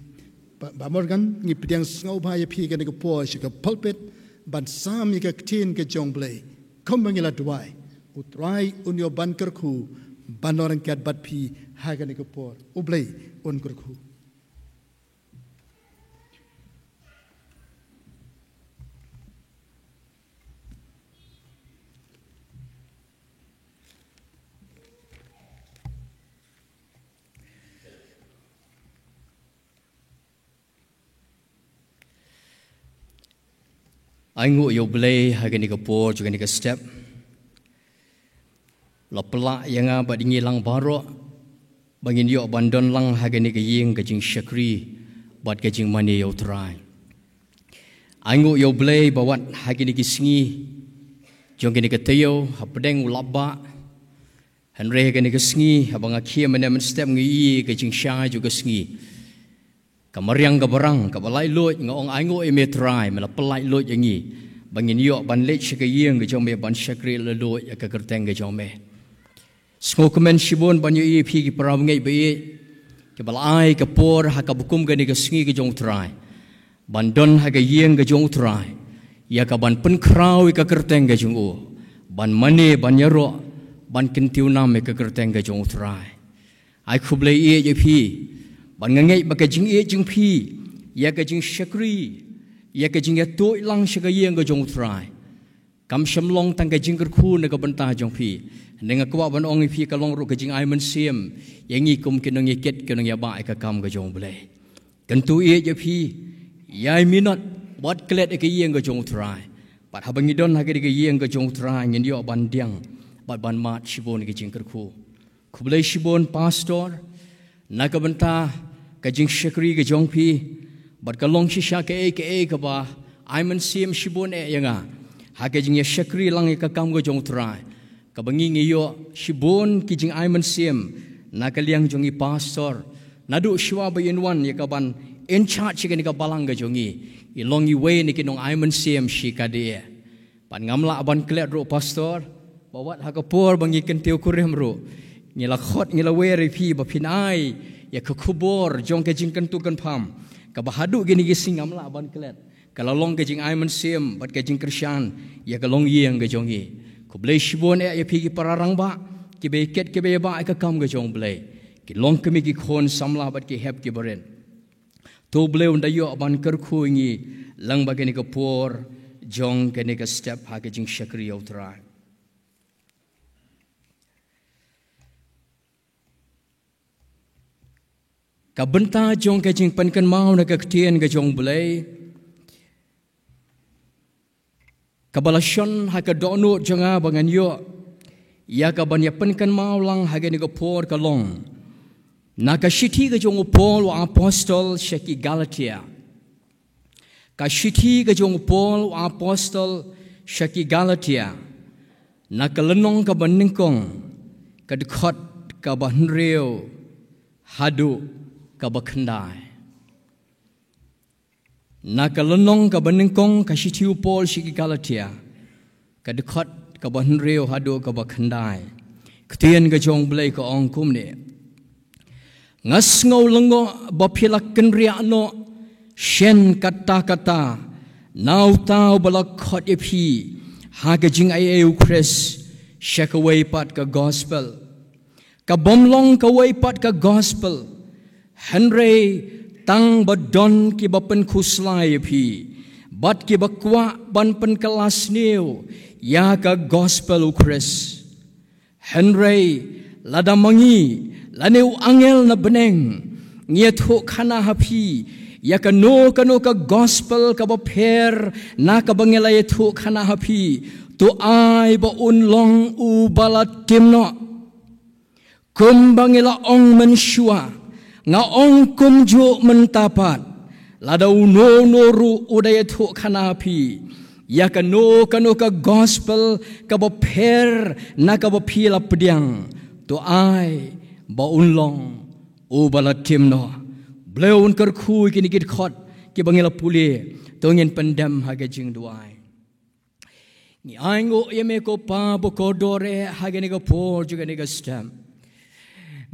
Bah, Bah Morgan, ngi pdiang sngewbha ïa phi kane ka por sha ka pulpit ban sam ïa ka ktien ka jong U Blei. Kumba ngi la duwai, U Trai un ïoh ban kyrkhu ban long ryngkat bad phi ha kane ka por. U Blei un kyrkhu. Ai nguh ïa U Blei ha kane ka por jong kane ka step. La pynlah ïa nga bad ïa ngi lang baroh ba ngin ïoh ban don lang ha kane ka ïing ka jingshakri bad ka jingmane ïa U Trai. Ai nguh ïa U Blei ba wat ha kine ki sngi jong kane ka taïew hapdeng u lap bah, hynrei ha kane ka sngi haba nga khie mynne mynstep ngi ïohi ka jingshai jong ka sngi. Ka mariang kaba rang kaba laitluid, nga ong ai nguh ïa me Trai, me la pynlaitluid ïa ngi ba ngin ïoh ban leit sha ka ïing ka jong me ban shakri laitluid ïa ka kyrteng ka jong me. Sngewkmen shibun ban ïohi ïa phi ki para bangeit ba ïeit kiba la ai ka por ha kaba kum kane ka sngi ka jong U Trai ban don ha ka ïing ka jong U Trai ïa ka ban pynkhraw ïa ka kyrteng ka jong u, ban mane, ban ïaroh, ban kyntiew nam ïa ka kyrteng ka jong U Trai. Ai khublei ïeit ïa phi, ban nga ngeit ba ka jingïeit jong phi ïa ka jingshakri, ïa ka jingïathuh lang sha ka ïing ka jong U Trai kam shym long tang ka jingkyrkhu na ka bynta jong phi. Hynrei nga kwah ban ong ïa phi ka long ruh ka jingai mynsiem ïa ngi kum ki nongïakit ki nongïabah ïa ka kam ka jong U Blei. Kyntu ïeit ïa phi, ïai minot, wat klet ïa ka ïing ka jong U Trai. Bad haba ngi don ha ka ïing ka jong U Trai ngin ïoh ban diang bad ban mad shibun ïa ka jingkyrkhu. Khublei shibun Pastor na ka bynta ka jingshakri ka jong phi, bad ka long shisha kaei kaei kaba ai mynsiem shibun eh ïa nga ha ka jingïashakri lang ïa ka kam ka jong U Trai, kaba ngi ngi ïoh shibun ki jingai mynsiem na ka liang jong i Pastor. Naduh shuwa ba in wan ïa ka ban in charge ïa kane ka balang ka jong ngi, i long iwei na ki nongai mynsiem shikatdei. Bad ngam lah ban klet ruh Pastor ba wat ha ka por ba ngi kyntiew kurim ruh ngi la khot, ngi la wer ïa phi ba phin ai ïa ka khubor jong ka jingkyntu kynpham kaba haduh kine ki sngi ngam lah ban klet. Ka la long ka jingai mynsiem bad ka jingkyrshan ïa ka longïing ka jong ngi. Khublei shibun eh ïa phi ki para rangbah kiba ïakit kiba ïabah ïa ka kam ka jong U Blei. Ki longkmie ki khun samla bad ki hep ki barit. To U Blei un da ïoh ban kyrkhu ïa ngi lyngba kane ka por jong kane ka step ha ka jingshakri ïa U Trai. Ka bynta jong ka jingpynkynmaw na ka ktien ka jong U Blei kaba la shon ha ka dohnud jong nga ba ngan ïoh ïa ka ban ïa pynkynmaw lang ha kane ka por ka long na ka shithi ka jong u Paul u apostol sha ki Galatia. Ka shithi ka jong u Paul u apostol sha ki Galatia, na ka lynnong kaba nyngkong, ka dkhot kaba hynriew haduh kaba khyndai. Na ka lynnong kaba nyngkong ka shithi u Paul sha ki Galatia, ka dkhot kaba hynriew haduh kaba khyndai. Ktien ka jong U Blei ka ong kumne: Nga sngew lyngngoh ba phi la kynriah noh shen katta katta na uta uba la khot ïa phi ha ka jingaiei u Khrist sha kawei pat ka gospel, ka bym long kawei pat ka gospel, hynrei tang ba don kiba pynkhuslai ïa phi bad kiba kwah ban pynkylla sniew ïa ka gospel u Khrist. Hynrei lada ma ngi lane u angel na bneng ngi ïathuhkhana ha phi ïa kano kano ka gospel kaba pher na kaba ngi la ïathuhkhana ha phi, to ai ba un long uba la tim noh. Kumba ngi la ong mynshuwa, nga ong kumjuh mynta pat, lada uno uno ruh u da ïathuhkhana ha phi ïa kano kano ka gospel kaba pher na kaba phi la pdiang, to ai ba un long uba la tim noh. Blei un kyrkhu ïa kine ki dkhot kiba ngi la pule. To ngin pyndem ha ka jingduwai. Ngi ainguh ïa me ko Pa bakordor eh ha kane ka por jong kane ka step.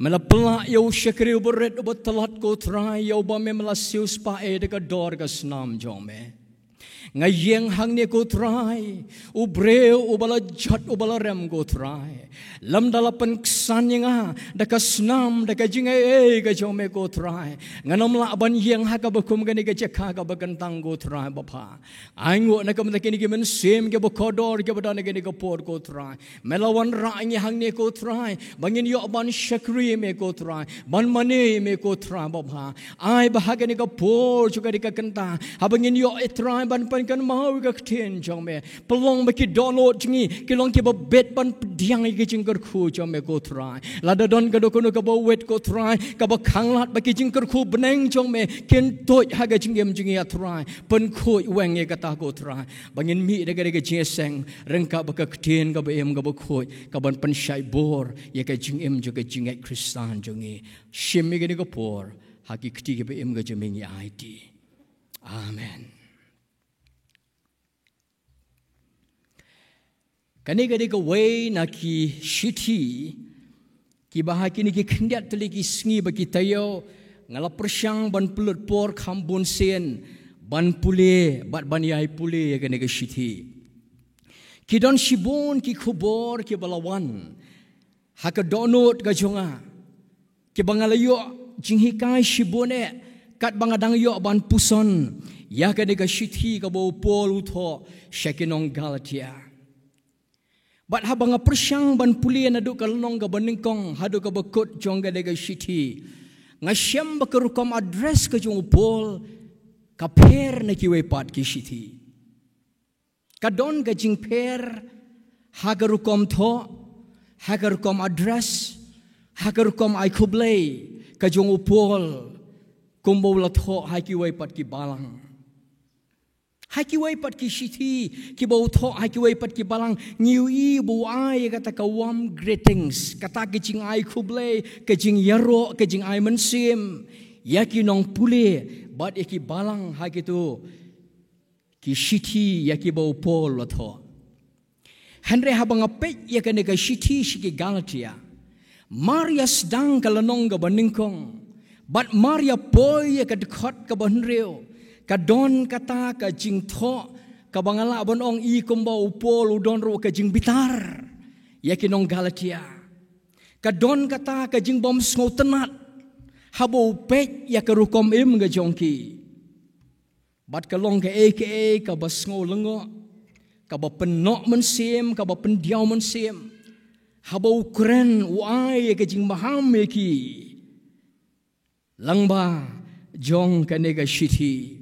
Me la pynlah ïa u shakri uba rit uba tlot ko Trai, ïa uba me me la siewspah eh da ka dor ka snam jong me. Nga ïeng hangne ko Trai, u briew uba la jot uba la rem ko Trai. Lymda la pynksan ïa nga da ka snam da ka jingaiei ka jong me ko Trai, ngan ym lah ban ïeng ha kaba kum kane ka jaka kaba kyntang ko Trai bapha. Ainguh na ka bynta kine ki mynsiem kiba kordor kiba don ha kane ka por ko Trai. Me la wanrah ïa ngi hangne ko Trai ba ngin ïoh ban shakri ïa me ko Trai, ban mane ïa me ko Trai bapha. Ai ba ha kane ka por jong kane ka kynta haba ngin ïoh, eh Trai, ban pynkynmaw ïa ka ktien jong me. Pynlong ba ki dohnud jong ngi ki long kiba bit ban pdiang ïa ki jingkyrkhu jong me ko Trai. Lada don kano kano kaba wit ko Trai, kaba khanglad ba ki jingkyrkhu bneng jong me kin tuid ha ka jingim jong ngi ah Trai. Pynkhuid weng ïa kata ko Trai, ba ngin mih da ka, da ka jingïaseng ryngkat bad ka ktien kaba im kaba khuid, kaban pynshai bor ïa ka jingim jong ka jingngeit Khristan jong ngi. Shim ïa kane ka por ha ki kti kiba im ka jong me ngi aiti. Amen. Kane ka dei kawei na ki shithi kiba ha kine ki khyndiat tylli ki sngi ba ki taïew nga la pyrshang ban pynlut por kham bun sien ban pule bad ban ïai pule ïa kane ka shithi. Ki don shibun ki khubor kiba la wan ha ka dohnud ka jong nga, kiba nga la ïoh jinghikai shibun eh katba nga dang ïoh ban puson ïa kane ka shithi kaba u Paul u thoh sha ki nong Galatia. Bad haba nga pyrshang ban pule naduh ka lynnong kaba nyngkong haduh kaba kut jong kane ka shithi, nga shem ba ka rukom address ka jong u Paul ka pher na kiwei pat ki shithi. Ka don ka jingpher ha ka rukom thoh, ha ka rukom address, ha ka rukom ai khublei ka jong u Paul kumba u la thoh ha kiwei pat ki balang. Ha kiwei pat ki shithi kiba u thoh ha kiwei pat ki balang, ngi ïohi ba u ai kata ka warm greetings, kata ka jingai khublei, ka jingïaroh, ka jingai mynsiem ïa ki nongpule bad ïa ki balang ha kito ki shithi ïa kiba u Paul u la thoh. Hynrei haba nga peit ïa kane ka shithi sha ki Galatia, mar ïa sdang ka lynnong kaba nyngkong bad mar ïa poi ïa ka dkhot kaba hynriew, ka don kata ka jingthoh kaba nga lah ban ong i kumba u Paul u don ruh ka jingbitar ïa ki nong Galatia. Ka don kata ka jingbym sngewtynnat haba u peit ïa ka rukom im ka jong ki. Bad ka long kaei kaei kaba sngew lyngngoh, kaba pynnoh mynsiem, kaba pyndiaw mynsiem haba u kren, u ai ïa ka jingmaham ïa ki lyngba jong kane ka shithi.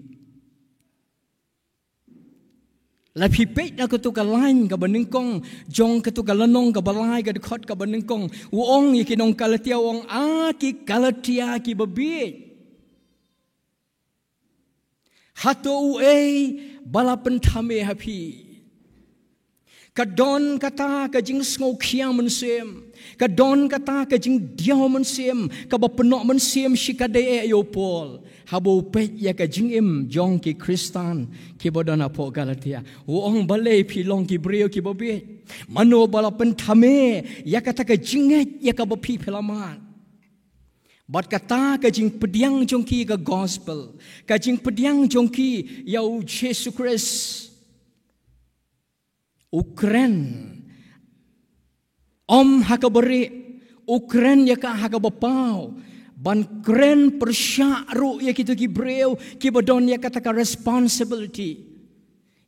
La phi peit na kato ka lain kaba nyngkong jong kato ka lynnong kaba lai, ka dkhot kaba nyngkong, u ong ïa ki nong Galatia, u ong, a ki Galatia kiba bieit, hato uei ba la pynthame ha phi? Ka don kata ka jingsngewkhia mynsiem, ka don kata ka jingdiaw mynsiem kaba pynnoh mynsiem shikatdei eh ïa u Paul haba u peit ïa ka jingim jong ki Khristan kiba don hapoh Galatia. U ong, balei phi long ki briew kiba bieit? Mano ba la pynthame ïa kata ka jingngeit ïa kaba phi phi la mad? Bad kata ka jingpdiang jong ki ka gospel, ka jingpdiang jong ki ïa u Jisu Khrist, u kren ym ha kaba rieh, u kren ïa ka ha kaba paw, ban kren pyrshah ruh ïa kito ki briew kiba don ïa kata ka responsibility.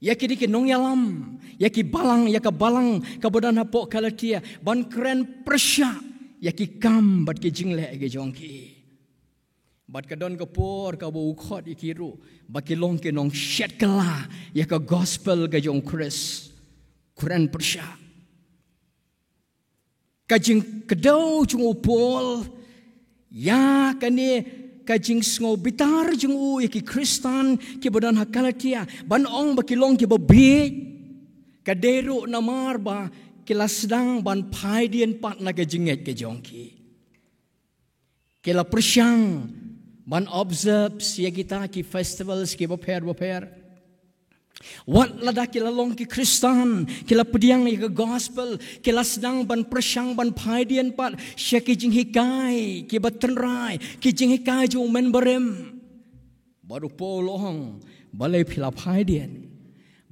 Ïa kine ki nongïalam, ïa ki balang, ïa ka balang kaba don hapoh Galatia, ban kren pyrshah ïa ki kam bad ki jingleh ki jong ki. Bad ka don ka por kaba u khot ïa ki ruh ba ki long ki nongshet kylla ïa ka gospel ka jong u Khrist. Kren pyrshah. Ka jingkdew jong u Paul ïa kane ka jingsngewbitar jong u ïa ki Khristan kiba don ha Galatia, ban ong ba ki long kiba bieit, ka dei ruh namar ba ki la sdang ban phai dien pat na ka jingngeit ka jong ki. Ki la pyrshang ban observe ïa kita ki festivals kiba pher bapher. Wat lada ki la long ki Khristan, ki la pdiang ïa ka gospel, ki la sdang ban pyrshang ban phai dien pat sha ki jinghikai kiba tynrai, ki jinghikai jong u Mynsiem Barim. Bad u Paul u ong, balei phi la phai dien?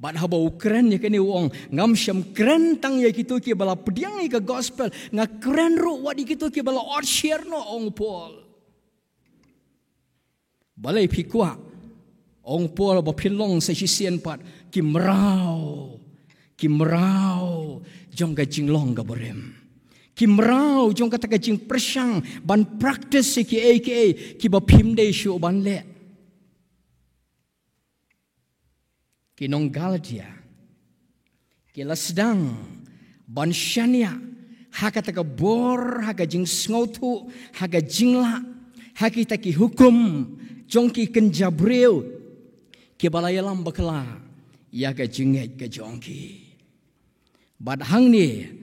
Bad haba u kren ïa kane u ong, ngam shym kren tang ïa kito kiba la pdiang ïa ka gospel, nga kren ruh wat ïa kito kiba la ot syiar noh, ong u Paul. Balei phi kwah, ong u Paul, ba phin long sa shisien pat ki mraw, ki mraw jong ka jinglong kaba rim, ki mraw jong kata ka jingpyrshang ban practice ïa kiei kiei kiba phim dei shuh ban leh? Ki nong Galatia ki la sdang ban shaniah ha kata ka bor, ha ka jingsngewthuh, ha ka jinglah, ha kita ki hukum jong ki kynja briew, kiba la ïalam bakla ïa ka jingngeit ka jong ki. Bad hangne,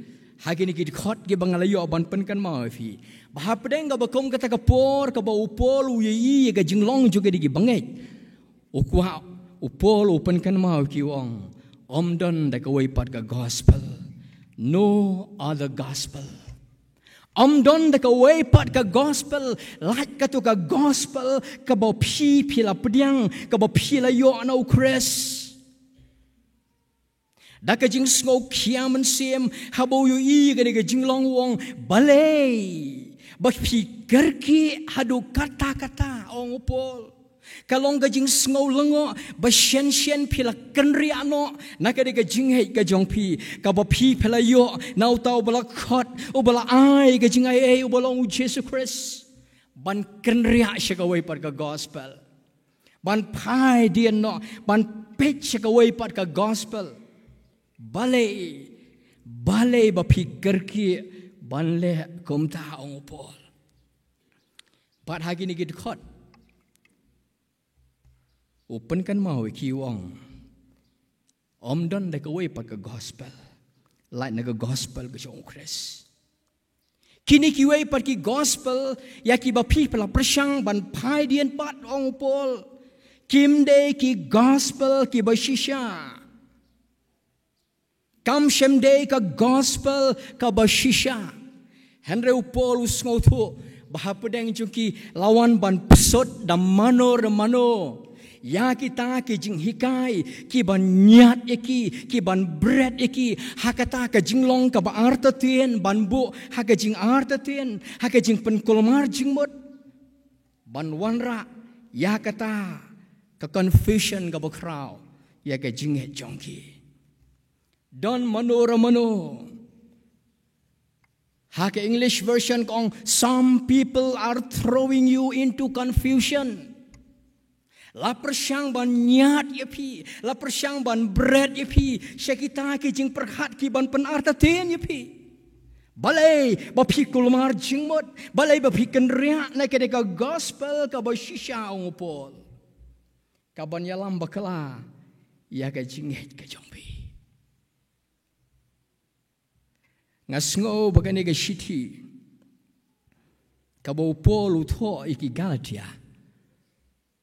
ha kine ki dkhot kiba nga la ïoh ban pynkynmaw ïa phi, ba hapdeng kaba kum kata ka por kaba u Paul u ïohi ïa ka jinglong jong kine ki bangeit, u kwah u Paul u pynkynmaw ïa ki, u ong, ym don da kawei pat ka gospel. No other gospel. Ym don da kawei pat ka gospel, lait kato ka gospel kaba phi, phi la pdiang, kaba phi la ïoh na u Khrist. Da ka jingsngewkhia mynsiem, haba u ïohi ïa kane ka jinglong, u ong, balei ba phi kyrkieh haduh katta katta, ong u Paul. Ka long ka jingsngew lyngngoh ba shen shen phi la kynriah noh na kane ka jingngeit ka jong phi, kaba phi, phi la ïoh na uta uba la khot, uba la ai ka jingaiei, uba long u Jisu Khrist, ban kynriah sha kawei pat ka gospel, ban phai dien noh, ban peit sha kawei pat ka gospel. Balei, balei ba phi kyrkieh ban leh kumta, ong u Paul. Bad ha kine ki dkhot u pynkynmaw ïa ki, u ong, ym don da kawei pat ka gospel, lait na ka gospel ka jong u Khrist. Kine kiwei pat ki gospel ïa kiba phi, phi la pyrshang ban phai dien pat, ong u Paul, kim dei ki gospel kiba shisha. Kam shym dei ka gospel kaba shisha. Hynrei u Paul u sngewthuh ba hapdeng jong ki la wan ban pynshut da mano re mano ïa kita ki jinghikai, ki ban ñiad ïa ki, ki ban bret ïa ki ha kata ka jinglong kaba artatien, ban buh ha ka jingartatien, ha ka jingpynkulmar jingmut, ban wanrah ïa kata ka confusion kaba khraw ïa ka jingngeit jong ki. Don mano re mano. Ha ka English version ka ong, some people are throwing you into confusion. La pyrshang ban ñiad ïa phi, la pyrshang ban bret ïa phi sha kita ki jingpyrkhat ki ban pynartatien ïa phi. Balei ba phi kulmar jingmut, balei ba phi kynriah na kane ka gospel kaba shisha, ong u Paul, ka ban ïalam bakla ïa ka jingngeit ka jong phi. Nga sngew ba kane ka shithi kaba u Paul u thoh ïa ki Galatia,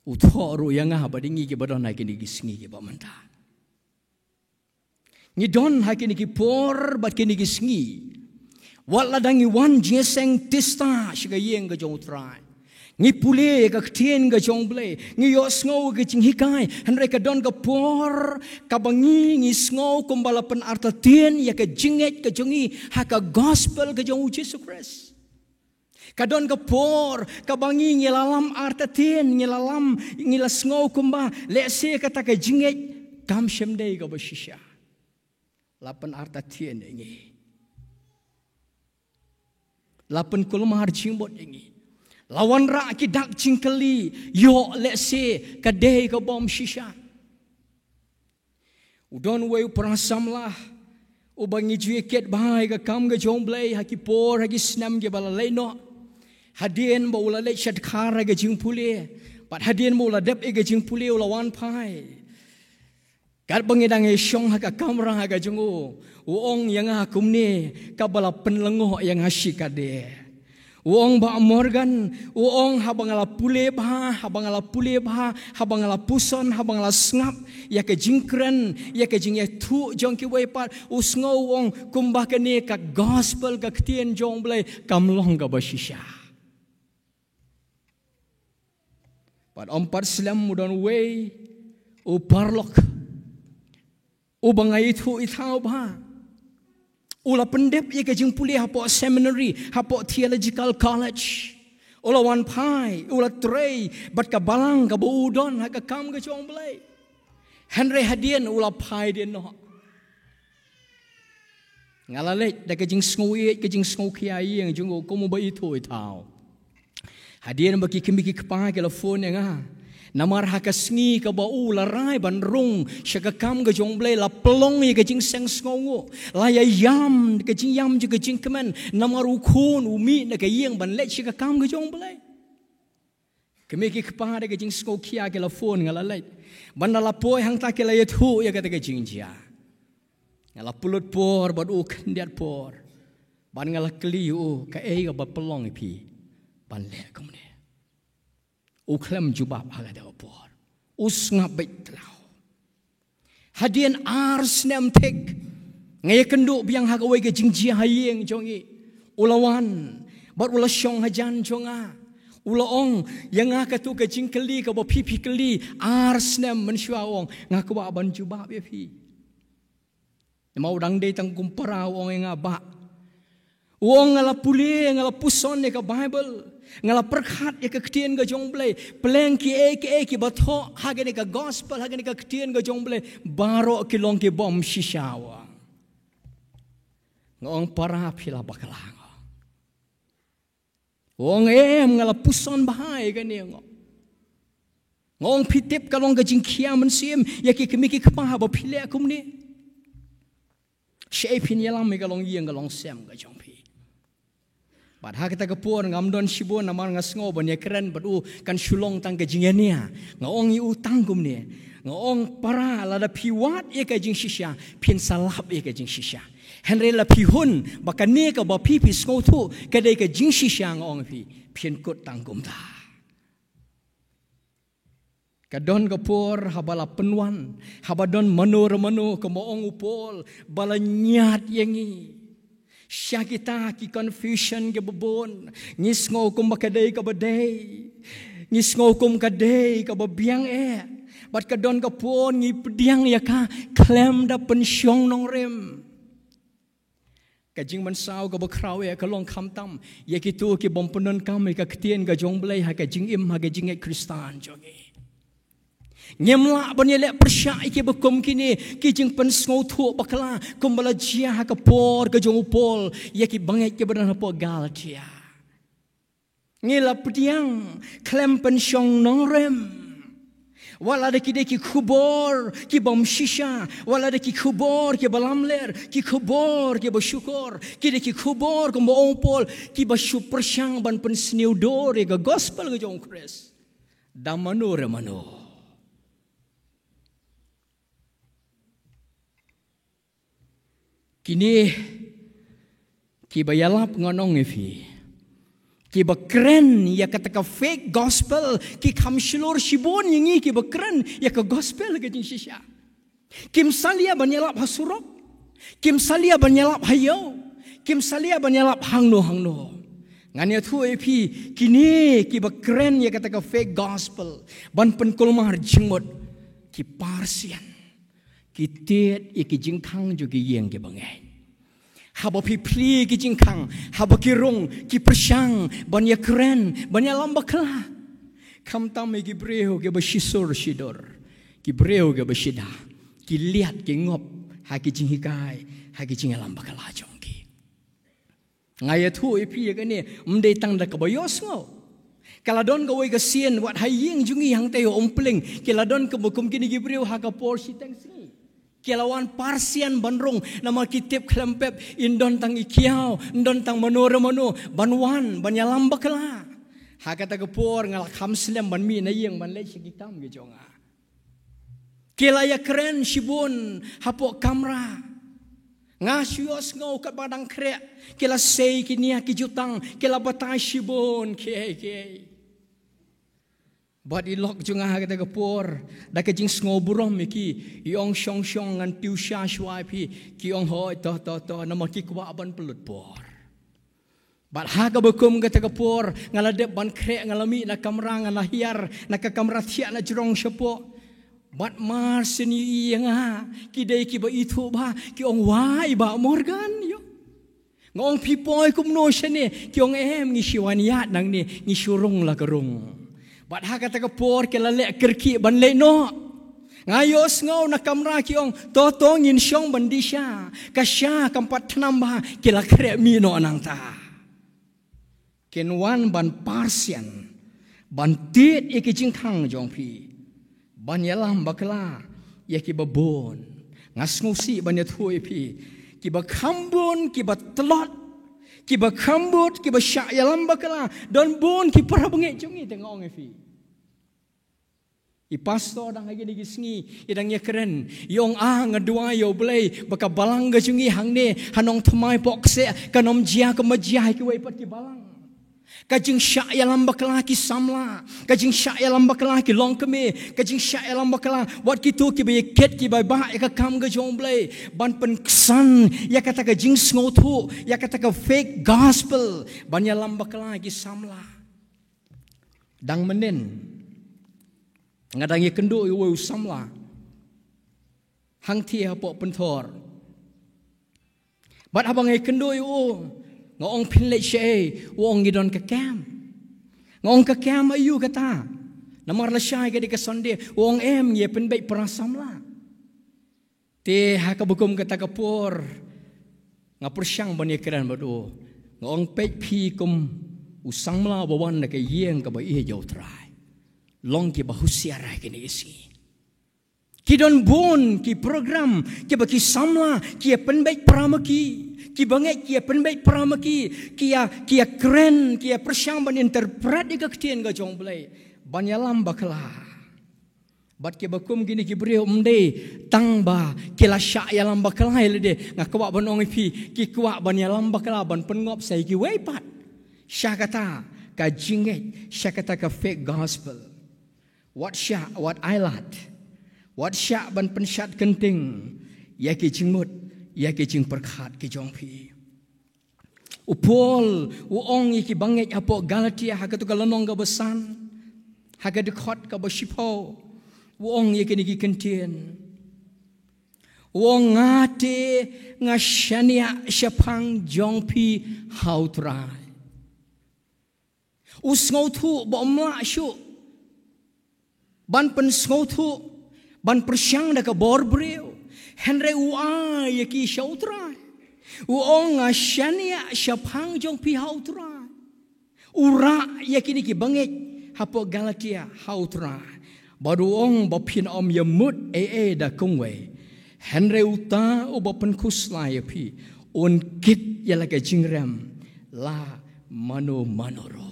u thoh ruh ïa nga bad ïa ngi kiba don ha kine ki sngi kiba mynta. Ngi don ha kine ki por bad kine ki sngi, wat la dang ngi wan jingïaseng tista sha ka ïing ka jong u Trai, ngi pule ïa ka ktien ka jong u Blei, ngi ïohsngew ka jinghikai, hynrei ka don ka por kaba ngi, ngi sngew kumba la pynartatien ïa ka jingngeit ka jong ngi ha ka gospel ka jong u Jisu Khrist. Ka don ka por kaba ngi, ngi la lam artatien, ngi la lam, ngi la sngew kumba lehse kata ka jingngeit kam shym dei kaba shisha. La pynartatien ïa ngi, la pynkulmar jingmut ïa ngi, la wanrah ki dak jingkylli, ïoh lehse ka dei ka bym shisha. U don uwei u para samla uba ngi ju ïakit bha ïa ka kam ka jong u Blei ha ki por, ha ki snem kiba la leit noh. Hadien ba u la leit sha dkhar ha ka jingpule, bad hadien ba u la dep ïa ka jingpule, u la wan phai. Katba ngi dang ïashong ha ka kamra ha ka jong u, u ong ïa nga kumne, kaba la pynlyngngoh ïa nga shikatdei. U ong, Bah Morgan, u ong, haba nga la pule bha, haba nga la pule bha, haba nga la puson, haba nga la sngap ïa ka jingkren, ïa ka jingïathuh jong kiwei pat, u sngew, u ong, kumba kane ka gospel, ka ktien jong u Blei, kam long kaba shisha. Bad ym pat slem, u don uwei u paralok uba nga ithuh ithaw bha. U la pyndep ïa ka jingpule hapoh seminary, hapoh theological college. U la wan phai, u la trei bad ka balang kaba u don ha ka kam ka jong u Blei. Hynrei hadien u la phai dien noh. Nga la leit da ka jingsngewïeit, ka jingsngewkhia ïa nga jong u kum uba ithuh ithaw. Hadien ba ki kmie ki kpa ki la phone ïa nga, Namar ha ka sngi kaba u la rai ban rung sha ka kam ka jong U Blei, la pynlong ïa ka jingseng sngewnguh, la ïa ïam ka jingïam jong ka jingkmen, namar u khun u mih na ka ïing ban leit sha ka kam ka jong U Blei. Ki mei ki kpa da ka jingsngewkhia ki la phone, nga la leit. Bad ynda la poi hangta ki la ïathuh ïa kata ka jingjia. Nga la pynlut por bad u khyndiat por. Bad nga la kylli ïa u, kaei kaba pynlong ïa phi ban leh kumne. U khlem jubab ha kata ka por. U sngap beit tlaw. Hadien ar snem thik, nga ïakynduh biang ha kawei ka jingjia ha ïing jong ngi. U la wan bad u la shong hajan jong nga. U la ong ïa nga katto ka jingkylli kaba phi phi kylli ar snem mynshuwa, u ong, nga kwah ban jubab ïa phi. Namar u dang dei tang kum para, u ong ïa nga, bah. U ong, nga la pule, nga la puson ïa ka Baibl, nga la pyrkhat ïa ka ktien ka jong U Blei, pleng kiei kiei kiba thoh ha kane ka gospel, ha kane ka ktien ka jong U Blei, baroh ki long ki bym shisha, u ong. Nga ong, para, phi la bakla, nga ong. U ong, em, nga la puson bha ïa kane, nga ong. Nga ong, phi tip ka long ka jingkhia mynsiem ïa ki kmie ki kpa haba phi leh kumne. Shaei phin ïalam ïa ka longïing ka longsem ka jong phi. Bad ha kata ka por ngam don shibun namar nga sngew ban ïakren bad u kan shu long tang ka jingïania. Nga ong ïa u tang kumne. Nga ong, para, lada phi wad ïa ka jingshisha, phin sa lap ïa ka jingshisha. Hynrei la phi hun ba kane kaba phi phi sngewthuh ka dei ka jingshisha, nga ong ïa phi, phin kut tang kumta. Ka don ka por haba la pynwan, haba don mano re mano, kumba ong u Paul, ba la ñiad ïa ngi sha kita ki confusion kiba bun. Ngi sngew kumba ka dei kaba dei, ngi sngew kum ka dei kaba biang eh. Bad ka don ka por ngi pdiang ïa ka khlem da pynshong nongrim. Ka jingmynsaw kaba khraw eh ka long khamtam ïa kito ki bym pyndonkam ïa ka ktien ka jong U Blei ha ka jingim, ha ka jingngeit Khristan jong ngi. Ngim lah ban ïaleh pyrshah ïa kiba kum kine ki jingpynsngewthuh bakla kumba la jia ha ka por ka jong u Paul ïa ki bangeit kiba don hapoh Galatia. Ngi la pdiang khlem pynshong nongrim. Wat la da ki dei ki khubor ki bym shisha, wat la da ki khubor kiba lamler, ki khubor kiba shukor, ki dei ki khubor kumba ong u Paul kiba shu pyrshang ban pynsniew dur ïa ka gospel ka jong u Khrist da mano re mano. Kine kiba ïalap, ngan ong ïa phi, kiba kren ïa kata ka fake gospel, ki kham shlur shibun ïa ngi kiba kren ïa ka gospel ka jingshisha. Kim salia ban ïalap ha surok, kim salia ban ïalap ha ïew, kim salia ban ïalap hangno hangno. Ngan ïathuh ïa phi, kine kiba kren ïa kata ka fake gospel ban pynkulmar jingmut, ki parsian, ki tied ïa ki jingkhang jong ki ïing kiba ngeit. Haba phi plie ki jingkhang, haba ki rung, ki pyrshang ban ïakren, ban ïalam bakla. Khamtam ïa ki briew kiba shisur shidur, ki briew kiba shida, ki liat ki ngop ha ki jinghikai, ha ki jingïalam bakla jong ki. Nga ïathuh ïa phi ïa kane, ym dei tang da kaba ïohsngew. Ka la don kawei ka sien, wat ha ïing jong ngi hangta ha Umpling, ki la don kaba kum kine ki briew ha ka por shiteng sngi. Ki la wan parsian ban rung, namar ki tip khlem pep, yn don tang i khiaw, yn don tang mano re mano ban wan ban ïalam bakla. Ha kata ka por nga la kham slem ban mih na ïing ban leit sha ki kam ki jong nga. Ki la ïakren shibun hapoh kamra. Nga shu ïohsngew katba dang khreh, ki la sei ki nia ki jutang, ki la batai shibun kiei kiei. Bad i lok jong nga ha kata ka por, da ka jingsngew burom ïa ki, i ong, shong shong, ngan tip sha shuwa ïa phi. Ki ong, hooid, to to to, namar ki kwah ban pynlut por. Bad ha kaba kum kata ka por, nga la dep ban khreh, nga la mih na kamra, nga la hiar na ka kamra thiah na jrong shapoh. Bad mar shen i ïa nga, ki dei kiba ithuh bha, ki ong, wai, Bah Morgan, ïoh. Nga ong, phi poi kumno shane? Ki ong, em, ngi shu wan ïaid nangne, ngi shu rung la ka rung. Bad ha kata ka por ki la leh kyrkieh ban leit noh. Nga ïohsngew na kamra ki ong, to to, ngin shong ban die sha. Ka sha kam pat thnam bha, ki la khreh mih noh nangta. Kin wan ban parsian, ban tied ïa ki jingkhang jong phi, ban ïalam bakla ïa kiba bun. Nga sngewsih ban ïathuh ïa phi, kiba kham bun, kiba tlot, kiba kham bun, kiba shah ïalam bakla, don bun ki para bangeit jong ngi, te nga ong ïa phi. I pastor dang ha kine ki sngi i dang ïakren, i ong, ah, nga duwai ïa U Blei ba ka balang ka jong ngi hangne ha Nongthymmai Pohkseh kan ym jia kumba jia ha kiwei pat ki balang. Ka jingshah ïalam bakla ki samla, ka jingshah ïalam bakla ki longkmie, ka jingshah ïalam bakla wat kito kiba ïakit kiba bah ïa ka kam ka jong U Blei, ban pynksan ïa kata ka jingsngewthuh, ïa kata ka fake gospel, ban ïalam bakla ki samla. Dang mynnin nga dang ïakynduh ïa uwei u samla hangthie hapoh Pynthor. Bad haba nga ïakynduh ïa u, nga ong, phin leit shaei? U ong, ngi don ka kem. Nga ong, ka kem aïu kata? Namar lashai ka dei ka Sunday. U ong, em, ngi ïa pynbeit para samla. Te ha kaba kum kata ka por nga pyrshang ban ïakren bad u. Nga ong, peit phi kum u samla ba wan na ka ïing kaba ïeit ïa U Trai. Long kiba husiar ha kine ki sngi. Ki don bun ki program kiba ki samla ki ïa pynbeit para ma ki, ki bangeit ki ïa pynbeit para ma ki, ki ïa, ki ïakren, ki ïa pyrshang ban interpret ïa ka ktien ka jong U Blei ban ïalam bakla. Bad kiba kum kine ki briew ym dei tang ba ki la shah ïalam bakla ïa lade. Nga kwah ban ong ïa phi, ki kwah ban ïalam bakla ban pynngop sa ïa kiwei pat sha kata ka jingngeit, sha kata ka fake gospel. Wat shah, wat ailad, wat shah ban pynshad kynting ïa ki jingmut, ïa ki jingpyrkhat ki jong phi. U Paul u ong ïa ki bangeit hapoh Galatia ha kato ka lynnong kaba san, ha ka dkhot kaba shiphew, u ong ïa kine ki kyntien. U ong, nga te nga shaniah shaphang jong phi ha U Trai. U sngewthuh ba um lah shuh ban pynsngewthuh, ban pyrshang da ka bor briew. Hynrei u ai ïa ki sha U Trai. U ong, nga shaniah shaphang jong phi ha U Trai. U rah ïa kine ki bangeit hapoh Galatia ha U Trai. Bad u ong ba phin ym ïa mut ei ei da kumwei. Hynrei uta uba pynkhuslai ïa phi un kit ïa la ka jingrem la mano mano ruh.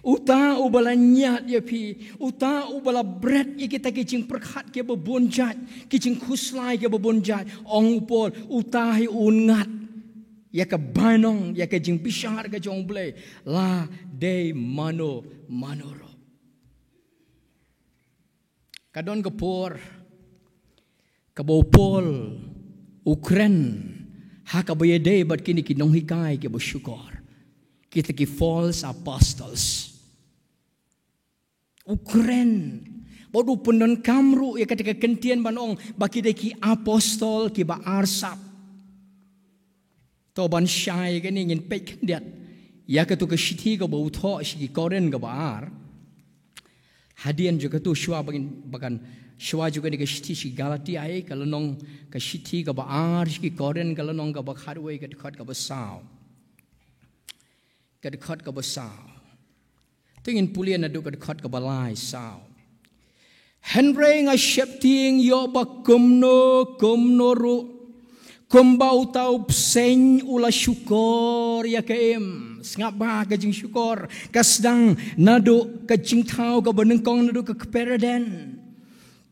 Uta uba la ñiad ïa phi, uta uba la bret ïa kita ki jingpyrkhat kiba bun jait, ki jingkhuslai kiba bun jait, ong u Paul, uta hi un ngat ïa ka bainong, ïa ka jingbishar ka jong U Blei la dei mano mano ruh. Ka don ka por kaba u Paul u kren ha kaba ïadei bad kine ki nonghikai kiba shukor, kita ki false apostles. U kren bad u pyndonkam ruh ïa kata ka kyntien ban ong ba ki dei ki apostol kiba arsap. To ban shai kane ngin peit khyndiat ïa kato ka shithi kaba u thoh sha ki Korinth kaba ar. Hadien jong kato shuwa ba ngin, ba kan, shuwa jong kane ka shithi sha ki Galatia, ai, ka lynnong, ka shithi kaba ar sha ki Korinth, ka lynnong kaba khatwei, ka dkhot kaba saw. Ka dkhot kaba saw. Te ngin pule naduh ka dkhot kaba lai, saw. Hynrei nga sheptieng ïoh ba kumno kumno ruh, kumba uta u bseiñ u la shukor ïa ka im. Sngap ba ka jingshukor ka sdang naduh ka jingthaw kaba nyngkong, naduh ka kper Eden.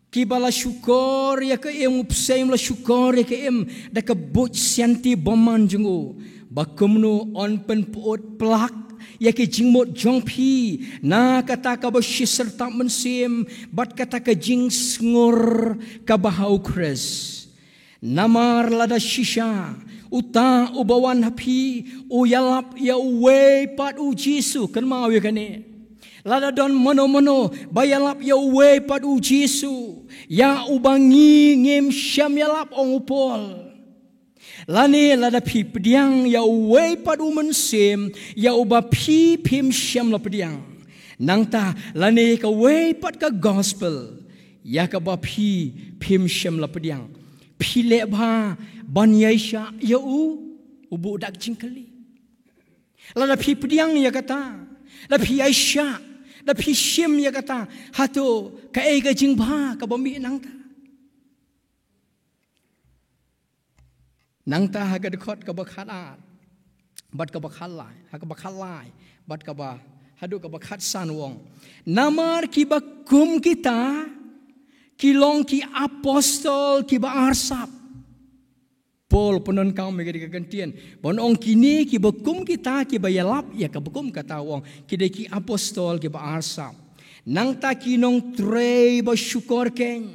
Kiba la shukor ïa ka im, u bseiñ u la shukor ïa ka im da ka buit sianti bymman jong u, ba kumno un pynpyut plak ïa ki jingmut jong phi na kata kaba shisyrtap mynsiem bad kata ka jingsngur kaba ha U Khrist. Namar lada shisha uta uba wan ha phi u ïalap ïa uwei pat u Jisu, kynmaw ïa kane. Lada don mano mano ba ïalap ïa uwei pat u Jisu, ïa uba ngi ngim shym ïalap, ong u Paul. Lane lada phi pdiang ïa uwei pat u mynsiem ïa uba phi phim shym la pdiang, nangta lane kawei pat ka gospel ïa kaba phi phim shym la pdiang, phi leh bha ban ïaishah ïa u? U buh dak jingkylli. Lada phi pdiang ïa kata, lada phi ïaishah, Da phi shim ïa kata, hato kaei ka jingbha kaba mih nangta? Nangta ha ka dkhot kaba khatar bad kaba khatlai, ha kaba khatlai bad kaba, haduh kaba khatsan u ong: Namar kiba kum kita ki long ki apostol kiba arsap. Paul u pyndonkam ïa kane ka kyntien ban ong kine kiba kum kita, kiba ïalap ïa kaba kum kata, u ong ki dei ki apostol kiba arsap. Nangta ki nongtrei ba shukor keiñ,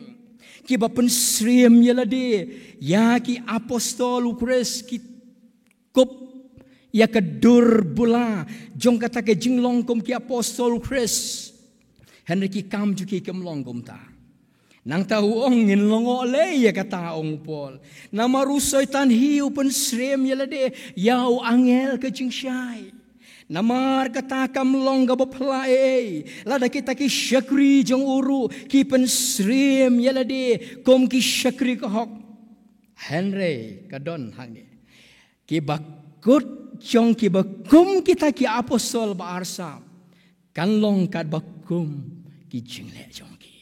kiba pynsyriem ïa lade ïa ki apostol u Khrist, ki kup ïa ka dur bula jong kata ka jinglong kum ki apostol u Khrist. Hynrei ki kam jong ki kim long kumta. Nangta u ong: Ngin lyngngoh lei ïa kata, ong u Paul, namar u Soitan hi u pynsyriem ïa lade ïa u angel ka jingshai. Namar kata kam long kaba phylla ei ei lada kita ki shakri jong u ruh ki pynsyriem ïa lade kum ki shakri ka hok. Hynrei ka don hangne: Kiba kut jong kiba kum kita ki apostol ba arsap kan long katba kum ki jingleh jong ki.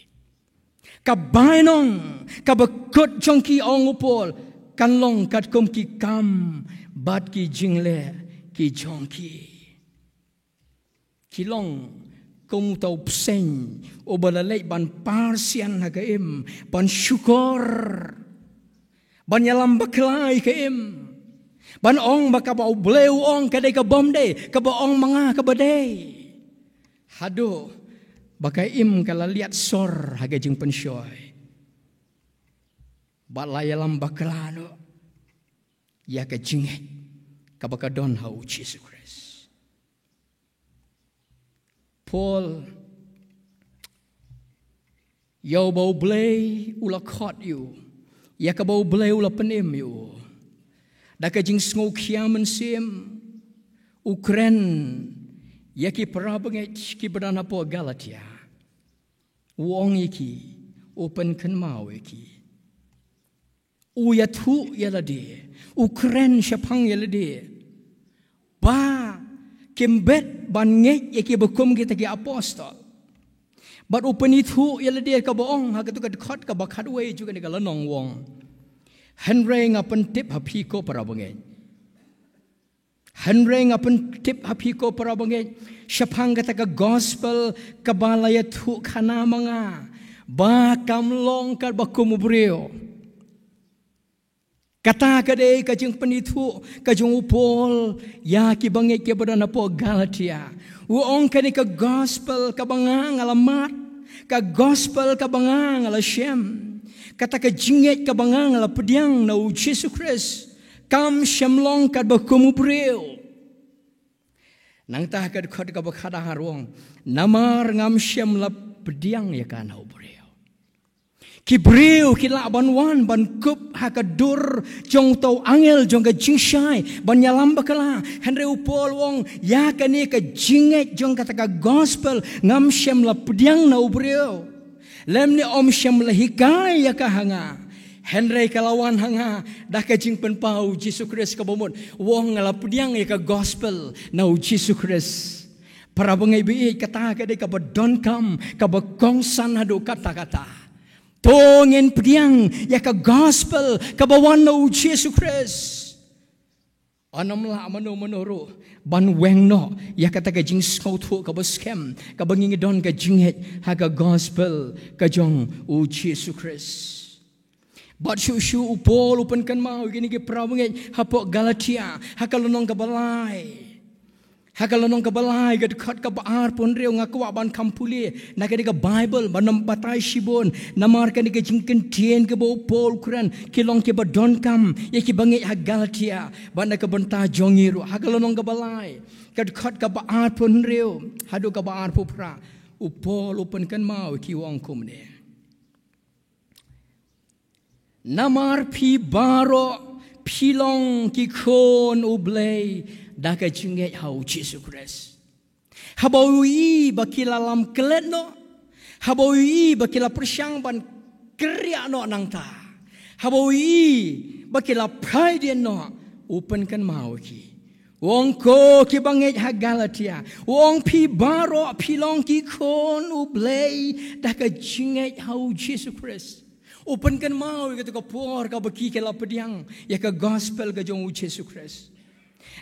Ka bainong kaba kut jong ki, ong u Paul, kan long katkum ki kam bad ki jingleh ki jong ki. Ki long kum uta u bseiñ uba la leit ban par sian ha ka im, ban shukor, ban ïalam bakla ïa ka im, ban ong ba kaba U Blei u ong ka dei ka bym dei, kaba ong ma nga kaba dei. Haduh ba ka im ka la liat sor ha ka jingpynshoi bad la ïalam bakla noh ïa ka jingngeit kaba ka don ha U Jisu Khrist. Paul, ïa uba U Blei u la khot ïa u, ïa kaba U Blei u la pynim ïa u, da ka jingsngewkhia mynsiem u kren ïa ki para bangeit kiba don hapoh Galatia. U ong ïa ki, u pynkynmaw ïa ki. U ïathuh ïa lade, u kren shaphang ïa lade ba kim bit ban ngeit ïa kiba kum kita ki apostol. Bad u pynithuh ïa lade, kaba ong ha katu ka dkhot kaba khatwei jong kane ka lynnong, u ong: Hynrei nga pyntip ha phi ko para bangeit. Hynrei nga pyntip ha phi ko para bangeit shaphang kata ka gospel kaba la ïathuhkhana ma nga, ba kam long katba kum u briew. Kata ka dei ka jingpynithuh ka jong u Paul ïa ki bangeit kiba don hapoh Galatia. U ong kane ka gospel kaba nga nga la mad, ka gospel kaba nga nga la shem, kata ka jingngeit kaba nga nga la pdiang na U Jisu Khrist, kam shym long katba kum u briew. Nangta ha ka dkhot kaba khatar u ong: Namar ngam shym la pdiang ïa ka na u briew. Ki briew ki lah ban wan ban kup ha ka dur jong uta u angel jong ka jingshai ban ïalam bakla. Hynrei u Paul u ong, ïa kane ka jingngeit jong kata ka gospel ngam shym la pdiang na u briew, lymne ym shym la hikai ïa ka ha nga. Hynrei ka la wan ha nga da ka jingpynpaw U Jisu Khrist. Kaba mut u ong, nga la pdiang ïa ka gospel na U Jisu Khrist. Para bangeit ba ïeit, kata ka dei kaba donkam, kaba kongsan haduh katta katta. To ngin pdiang ïa ka gospel kaba wan na U Jisu Khrist. Ym lah mano mano ruh ban weng noh ïa kata ka jingsngewthuh kaba skhem kaba ngi don ka jingngeit ha ka gospel ka jong U Jisu Khrist. Bad shuh shuh u Paul u pynkynmaw ïa kine ki para bangeit hapoh Galatia ha ka lynnong kaba lai. Ha ka lynnong kaba lai, ka dkhot kaba arphew hynriew, nga kwah ban kham pule na kane ka Baibl ban ym batai shibun, namar kane ka jingkyntien kaba u Paul u kren ki long kiba donkam ïa ki bangeit ha Galatia bad na ka bynta jong ngi ruh. Ha ka lynnong kaba lai, ka dkhot kaba arphew hynriew haduh kaba arphew phra, u Paul u pynkynmaw ïa ki, u ong kumne: Namar phi baroh phi long ki khun U Blei da ka jingngeit ha U Jisu Khrist. Haba u ïohi ba ki la lam klet noh, haba u ïohi ba ki la pyrshang ban kyrriah noh nangta, haba u ïohi ba ki la phai dien noh, u pynkynmaw ïa ki, U ong, ko ki bangeit ha Galatia, u ong, phi baroh phi long ki khun u Blei da ka jingngeit ha u Jisu Khrist. U pynkynmaw ïa kata ka por kaba ki ki la pdiang ïa ka gospel ka jong u Jisu Khrist.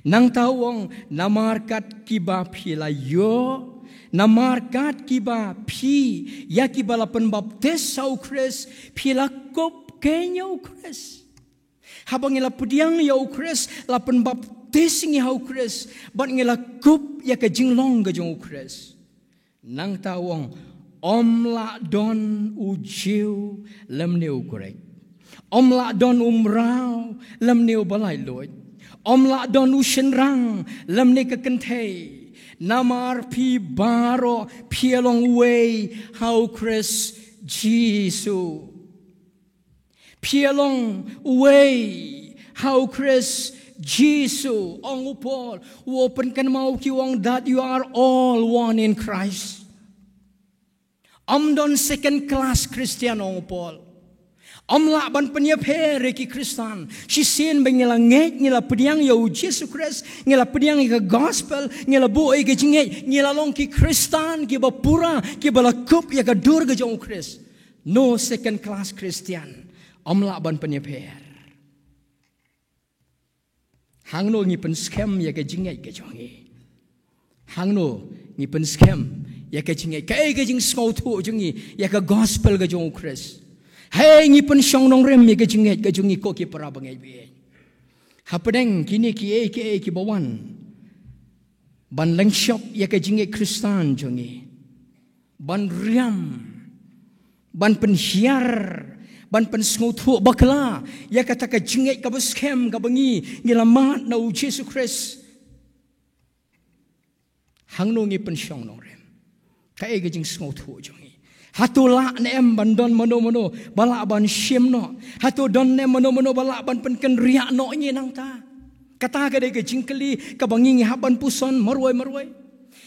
Nangta u ong, namar kat kiba phi la ïoh, namar kat kiba phi, ïa kiba la pynbaptis ha u Khrist, phi la kup keiñ ïa u Khrist. Haba ngi la pdiang ïa u Khrist, la pynbaptis ngi ha u Khrist, bad ngi la kup ïa ka jinglong ka jong u Khrist. Nangta u ong, ym lah don u Jiw lymne u Grik. Ym lah don u mraw lymne u balaitluid. Ym lah don u shynrang lymne ka kynthei. Namar phi baroh phi long uwei ha u Khrist Jisu. Phi long uwei ha u Khrist Jisu, ong u Paul. U pynkynmaw ki u ong that you are all one in Christ. Ym don second class Christian, ong u Paul. Ym lah ban pynïapher ïa ki Khristan. Shisien ba ngi la ngeit, ngi la pdiang ïa u Jisu Khrist, ngi la pdiang ïa ka gospel, ngi la buh ïa ka jingngeit, ngi la long ki Khristan kiba pura, kiba la kup ïa ka dur ka jong u Khrist. No second class Christian. Ym lah ban pynïapher. Hangno ngi pynskhem ïa ka jingngeit ka jong ngi? Hangno ngi pynskhem ïa ka jingngeit, kaei ka jingsngewthuh jong ngi ïa ka gospel ka jong u Khrist? Hei, ngi pynshong nongrim ïa ka jingngeit ka jong ngi, ko ki para bangeit baieit? Hapdeng kine kiei kiei kiba wan ban lynshop ïa ka jingngeit Khristan jong ngi, ban riam, ban pynhiar, ban pynsngewthuh bakla ïa kata ka jingngeit kaba skhem kaba ngi, ngi la mad na u Jisu Khrist. Hangno ngi pynshong nongrim? Kaei ka jingsngewthuh jong ngi? Hato lah ne em ban don mano mano ba lah ban shim noh? Hato don ne em mano mano ba lah ban pynkynriah noh ïa ngi nangta? Kata ka dei ka jingkylli kaba ngi, ngi hap ban puson marwei marwei.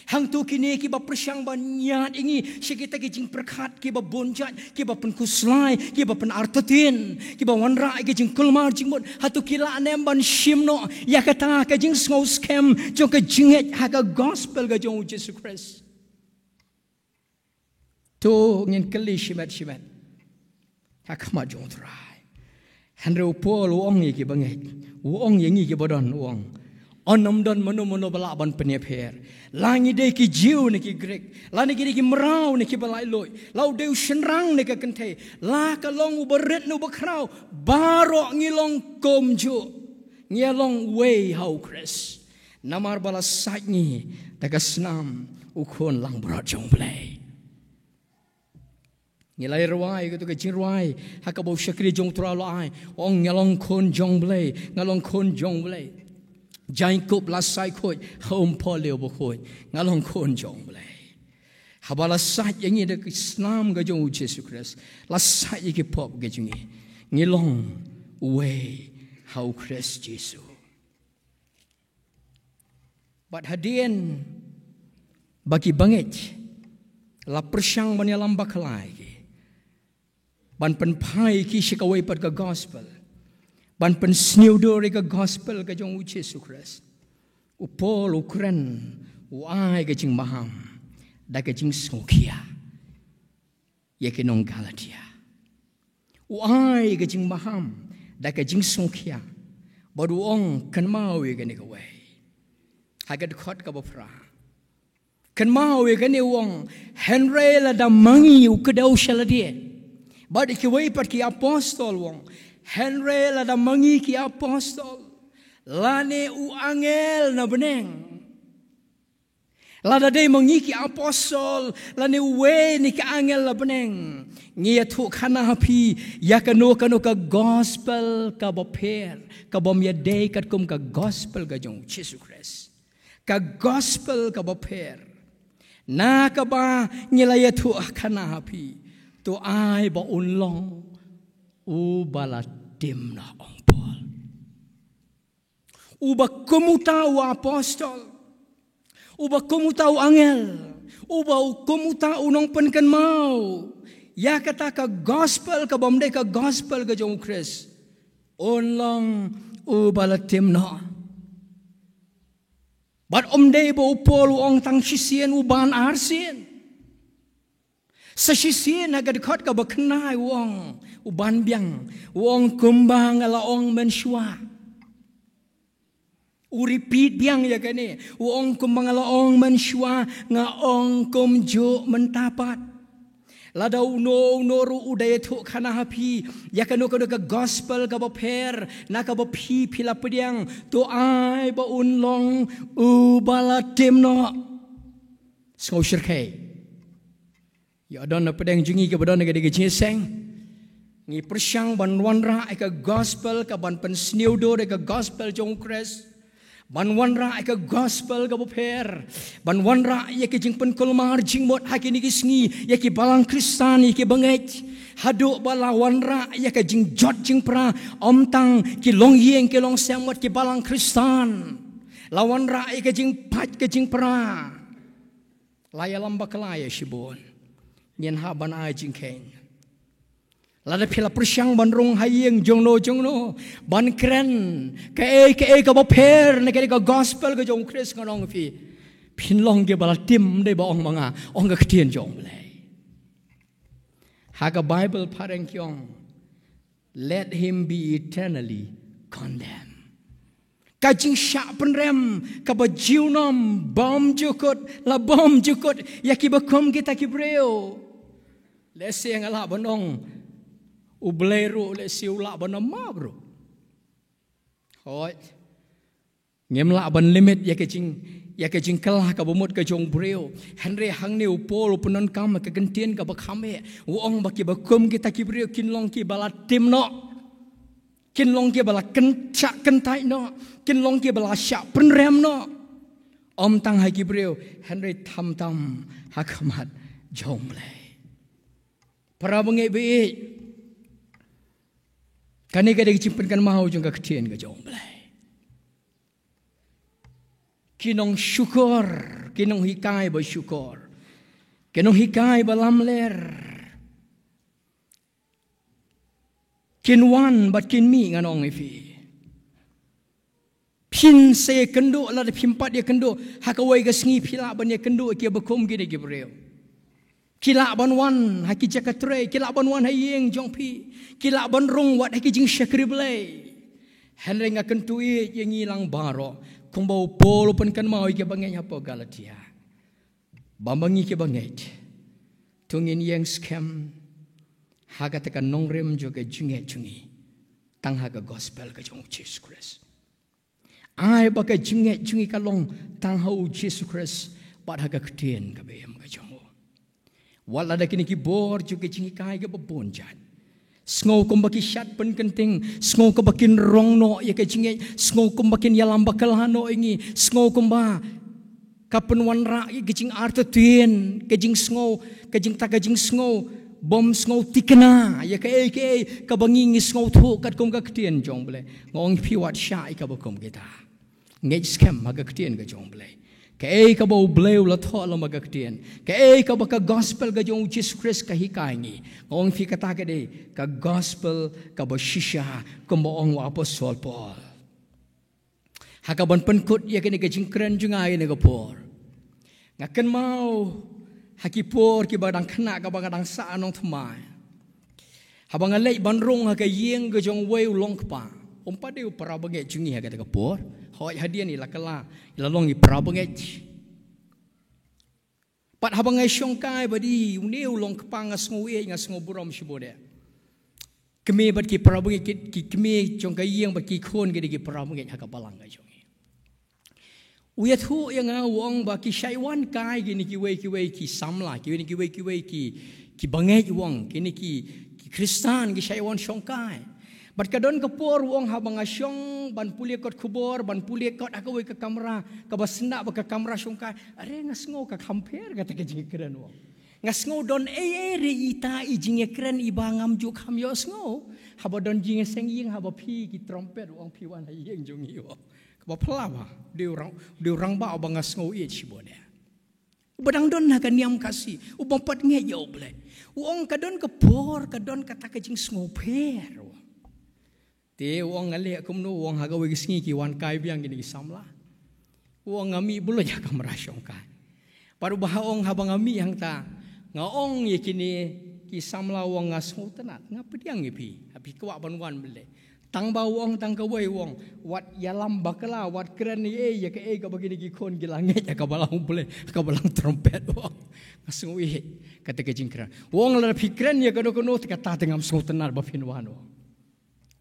Hangto kine kiba pyrshang ban ñiad ïa ngi sha kita ki jingpyrkhat kiba bun jait, kiba pynkhuslai, kiba pynartatien, kiba wanrah ïa ki jingkulmar jingmut, hato ki lah ne em ban shim noh ïa kata ka jingsngewskhem jong ka jingngeit ha ka gospel ka jong u Jisu Khrist? To ngin kylli shimet shimet ha khmat jong u Trai. Hynrei u Paul u ong ïa ki bangeit, u ong ïa ngi kiba don, u ong, yn ym don mano mano ba lah ban pynïapher. La ngi dei ki Jiw ne ki Grik, la ngi dei ki mraw ne ki balaitluid, la u dei u shynrang ne ka kynthei, la ka long u barit ne u bakhraw, baroh ngi long kumjuh. Ngi long uwei ha u Khrist. Namar ba la sait ngi da ka snam u Khun langbrot jong u Blei. Ngi la rwai kato ka jingrwai ha kaba u shakri jong u Trai u la ai, u ong, nga long khun jong u Blei, nga long khun jong u Blei. Jakob la sait khuid ha u Umphol uba khuid, nga long khun jong u Blei. Haba la sait ïa ngi da ka snam ka jong u Jisu Khrist, la sait ïa ki pop ka jong ngi, ngi long uwei ha u Khrist Jisu. Bad hadien ba ki bangeit la pyrshang ban ïalam bakla ïa ki, ban pynphai ïa ki sha kawei pat ka gospel, ban pynsngewdur ïa ka gospel ka jong u Jisu Khrist, u Paul u kren, u ai ka jingmaham da ka jingsngewkhia ïa ki nong Galatia. U ai ka jingmaham da ka jingsngewkhia, bad u ong, kynmaw ïa kane kawei. Ha ka dkhot kaba phra, kynmaw ïa kane, u ong, hynrei lada ma ngi, u kdew sha lade, bad ïa kiwei pat ki apostol, u ong, hynrei lada ma ngi ki apostol lane u angel na bneng, lada dei ma ngi ki apostol lane uwei na ki angel na bneng, ngi ïathuhkhana ha phi ïa kano kano ka gospel kaba pher, kabym ïadei katkum ka gospel ka jong u Jisu Khrist, ka gospel kaba pher na kaba ngi la ïathuhkhana ha phi, to ai ba un long uba la tim noh, ong Paul. Uba kum uta u apostol, uba kum uta u angel, uba u kum uta u nongpynkynmaw ïa kata ka gospel kabym dei ka gospel ka jong u Khrist, un long uba la tim noh. Bad ym dei ba u Paul u ong tang shisien, u ban arsien. Sa shisien ha ka dkhot kaba khyndai u ong, u ban biang, u ong kumba nga la ong mynshuwa. U repeat biang ïa kane, u ong kumba nga la ong mynshuwa, nga ong kumjuh mynta pat. Lada uno uno ruh u da ïathuh khana ha phi ïa kano kano ka gospel kaba pher na kaba phi phi la pdiang, to ai ba un long uba la tim noh. Sngew shyrkhei. Ïa don na pdeng jong ngi kaba don na ka dei ka jingïaseng. Ngi pyrshang ban wanrah ïa ka gospel kaban pynsniew dur ïa ka gospel jong u Khrist. Ban wanrah ïa ka gospel kaba pher. Ban wanrah ïa ka jingpynkulmar jingmut ha kine ki sngi ïa ki balang Khristan ïa ki bangeit. Haduh ba la wanrah ïa ka jingjot jingpra, ym tang ki longïing ki longsem wat ki balang Khristan. La wanrah ïa ka jingpait ka jingpra. La ïalam bakla ïa shibun. Ngin hap ban ai jingkheiñ. Lada phi la pyrshang ban rung ha ïing jongno jongno, ban kren kaei kaei kaba pher na ka dei ka gospel ka jong u Khrist, ngan ong ïa phi, phin long kiba la tim, ym dei ba ong ma nga, ong ka ktien jong u Blei. Ha ka Baibl phareng ki ong, let him be eternally condemned. Ka jingshah pynrem kaba junom bymjukut, la bymjukut ïa kiba kum kita ki briew. Lehse nga lah ban ong, u Blei ruh lehse u lah ban ym map ruh. Hooid. Ngim lah ban limit ïa ka jing, ïa ka jingkylla kaba mut ka jong u briew. Hynrei hangne u Paul u pyndonkam ka kyntien kaba kham eh, u ong ba kiba kum kita ki briew kin long kiba la tim noh. Kin long kiba la kynshah kyntait noh, kin long kiba la shah pynrem noh. Ym tang ha ki briew, hynrei tam tam ha khmat jong u Blei. Para bangeit baieit, kane ka dei ka jingpynkynmaw jong ka ktien ka jong u Blei. Ki nongshukor, ki nonghikai ba shukor, ki nonghikai ba lamler. Kin wan bad kin mih, ngan ong ïa phi. Phin sa ïakynduh, lada phim pat ïakynduh ha kawei ka sngi, phi lah ban ïakynduh ïa kiba kum kine ki briew. Ki lah ban wan ha ki jaka trei, ki lah ban wan ha ïing jong phi, ki lah ban rung wat ha ki jingshakri Blei. Hynrei nga kyntu ïa ngi lang baroh, kumba u Paul u pynkynmaw ïa kiba ngeit hapoh Galatia, ba ma ngi kiba ngeit, to ngin ïeng skhem ha kata ka nongrim jong ka jingngeit jong ngi tang ha ka gospel ka jong u Jisu Khrist. Ai ba ka jingngeit jong ngi ka long tang ha u Jisu Khrist bad ha ka ktien kaba im ka jong u. Wat lada kine ki bor jong ka jinghikai kaba bun jait, sngew kumba ki shad pynkynting, sngew kumba kin rong noh ïa ka jingngeit, sngew kumba kin ïalam bakla noh ïa ngi, sngew kumba ka pynwanrah ïa ka jingartatien, ka jingsngew, ka jingta ka jingsngew bym sngew thikna ïa kaei kaei kaba ngi ngi sngewthuh katkum ka ktien jong u Blei. Nga ong ïa phi, wat shah ïa kaba kum kita. Ngeit skhem ha ka ktien ka jong u Blei. Kaei kaba u Blei u la thoh lem ha ka ktien, kaei kaba ka gospel ka jong u Jisu Khrist ka hikai ngi, nga ong ïa phi, kata ka dei ka gospel kaba shisha, kumba ong u apostol Paul. Ha kaban pynkut ïa kane ka jingkren jong nga ïa kane ka por, nga kynmaw ha ki por kiba dang khynnah, kaba nga dang sah nongthymmai, haba nga leit ban rung ha ka ïing ka jong uwei u longkpa. Um pat dei u para bangeit jong ngi ha kata ka por. Hooid, hadien i la kylla, i la long i para bangeit. Pat haba nga shongkai bad i, une u longkpa, nga sngew ïeit, nga sngew burom shibun eh. Kmie bad ki para bangeit, ki, ki kmie jong ka ïing bad ki khun ki dei ki para bangeit ha ka balang ka jong ngi. U ïathuh ïa nga, u ong ba ki shait wan kai kine kiwei kiwei ki samla, kine kiwei kiwei ki, ki bangeit, u ong, kine ki, ki Khristan ki shait wan shongkai. Bad ka don ka por, u ong, haba nga shong ban pule kot khubor, ban pule kot ha kawei ka kamra kaba sngap bad ka kamra shongkai, are nga sngew ka kham pher kata ka jingkren, u ong. Nga sngew don ei ei re ita i jingïakren iba ngam ju kham ïohsngew. Haba don jingïaseng ïing, haba phi ki trumpet, u ong, phi wan ha ïing jong ngi, u ong. Kaba phylla ba dei u rang, dei u rangbah uba nga sngew ïeit shibun eh, uba dang don ha ka niam Khasi, uba ym pat ngeit ïa u Blei. U ong ka don ka por, ka don kata ka jingsngewpher, u ong. Te u ong, nga leh kumno, u ong, ha kawei ka sngi ki wan kai biang kine ki samla. U ong nga mih bluit ha kamra shongkai. Bad u Bah u ong haba nga mih hangta, nga ong ïa kine ki samla, u ong nga sngewtynnat, nga pdiang ïa phi, ha phi kwah ban wan bad leh. Tang ba u ong tang kawei, u ong wat ïalam bakla, wat kren ïa, ïa kaei kaba kine ki khun ki la ngeit ha ka balang U Blei, ha ka balang trumpet, u ong. Nga sngew ïeit, kata ka jingkren. U ong lada phi kren ïa kano kano te kata te ngam sngewtynnat ba phin wan, u ong.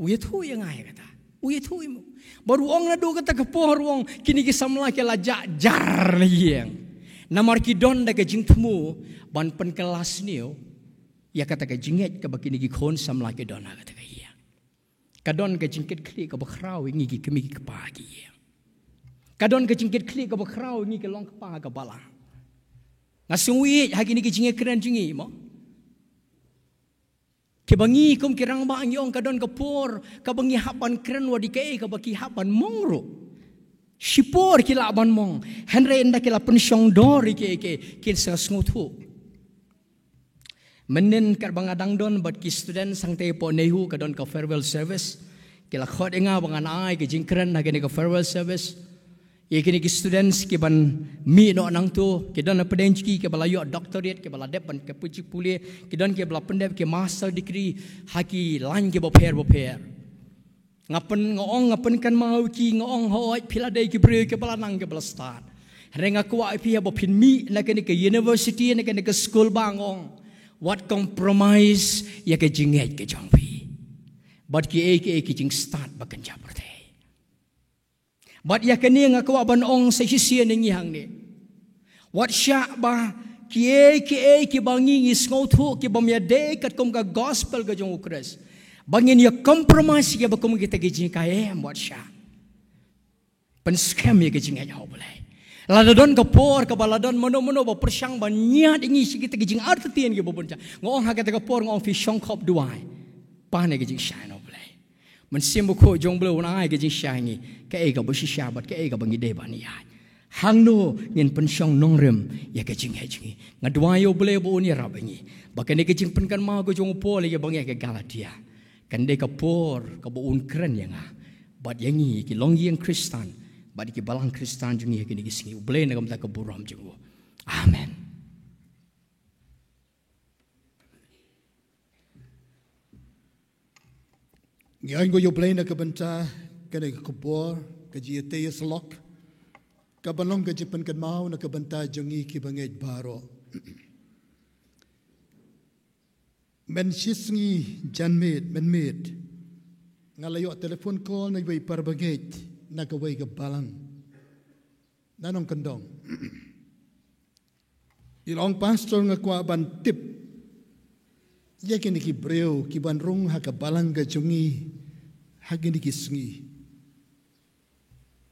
U ïathuh ïa nga ïa kata. U ïathuh ïa u. Bad u ong naduh kata ka por, u ong kine ki samla ki la jah jar na ïing. Namar ki don da ka jingthmu ban pynkylla sniew ïa kata ka jingngeit kaba kine ki khun samla ki don ha kata ka ïing. Ka don ka jingkitkhlieh kaba khraw ïa ngi ki kmie ki kpa ha ki ïing. Ka don ka jingkitkhlieh kaba khraw ïa ngi ki long kpa ha ka balang. Nga sngew ïeit ha kine ki jingïakren jong ngi mo. Kiba ngi kum ki rangbah ngi ong ka don ka por kaba ngi hap ban kren wat ïa kaei kaba ki hap ban mong ruh. Shipor ki lah ban mong. Hynrei ynda ki la pynshong dor ïa kaei kaei kin sa sngewthuh. Mynnin katba nga dang don bad ki student sangta hapoh NEHU, ka don ka farewell service. Ki la khot ïa nga ba ngan ai ka jingkren ha kane ka farewell service. Ïa kine ki students ki ban mih noh nangto, ki don na pdeng jong ki kiba la ïoh doctorate, kiba la dep ban ka pule, ki don kiba la pyndep ki master degree ha ki lain kiba pher ba pher. Nga pyn, nga ong, nga pynkynmaw ïa ki, nga ong hooid, phi la dei ki briew kiba la nang kiba la stad. Hynrei nga kwah ïa phi haba phin mih na kane ka university, na kane ka skul, ba nga ong wat compromise ïa ka jingngeit ka jong phi. Bad kiei kiei ki jingstad ba kynja pyrthei. Bad ïa kane nga kwah ban ong sa shisien ïa ngi hangne. Wat shah ba kiei kiei kiba ngi ngi sngewthuh ki bym ïadei katkum ka gospel ka jong U Khrist, ba ngin ïa compromise ïa kiba kum kita ki jinghikai, em, wat shah. Pynskhem ïa ka jingngeit ha U Blei. Lada don ka por kaba la don mano mano ba pyrshang ban ñiad ïa ngi sha kita ki jingartatien kiba bun jait, nga ong ha kata ka por, nga ong phi shongkhop duwai. Pan ïa ka jingshai na U Blei. Mynsiem Bakhuid jong U Blei un ai ka jingshai ïa ngi, kaei kaba shisha bad kaei kaba ngi dei ban ïaid. Hangno ngin pynshong nongrim ïa ka jingngeit jong ngi. Nga duwai ïa U Blei ba un ïarap ïa ngi. Ba kane ka jingpynkynmaw ka jong u Paul ïa kiba ngi ha ka Galatia kan dei ka por kaba un kren ïa nga bad ïa ngi ki longïing Khristan bad ki balang Khristan jong ngi ha kine ki sngi. U Blei un ai kumta ka burom jong u. Amen. Ngi ainguh ïa U Blei na ka bynta kane ka khubor ka jingïatei ïasyllok kaba long ka jingpynkynmaw na ka bynta jong ngi kiba ngeit baroh. Mynshisngi janmiet mynmiet nga la ïoh telephone call na iwei i para bangeit na kawei ka balang na nongkyndong. I la ong, Pastor, nga kwah ban tip ïa kine ki briew ki ban rung ha ka balang ka jong ngi ha kine ki sngi.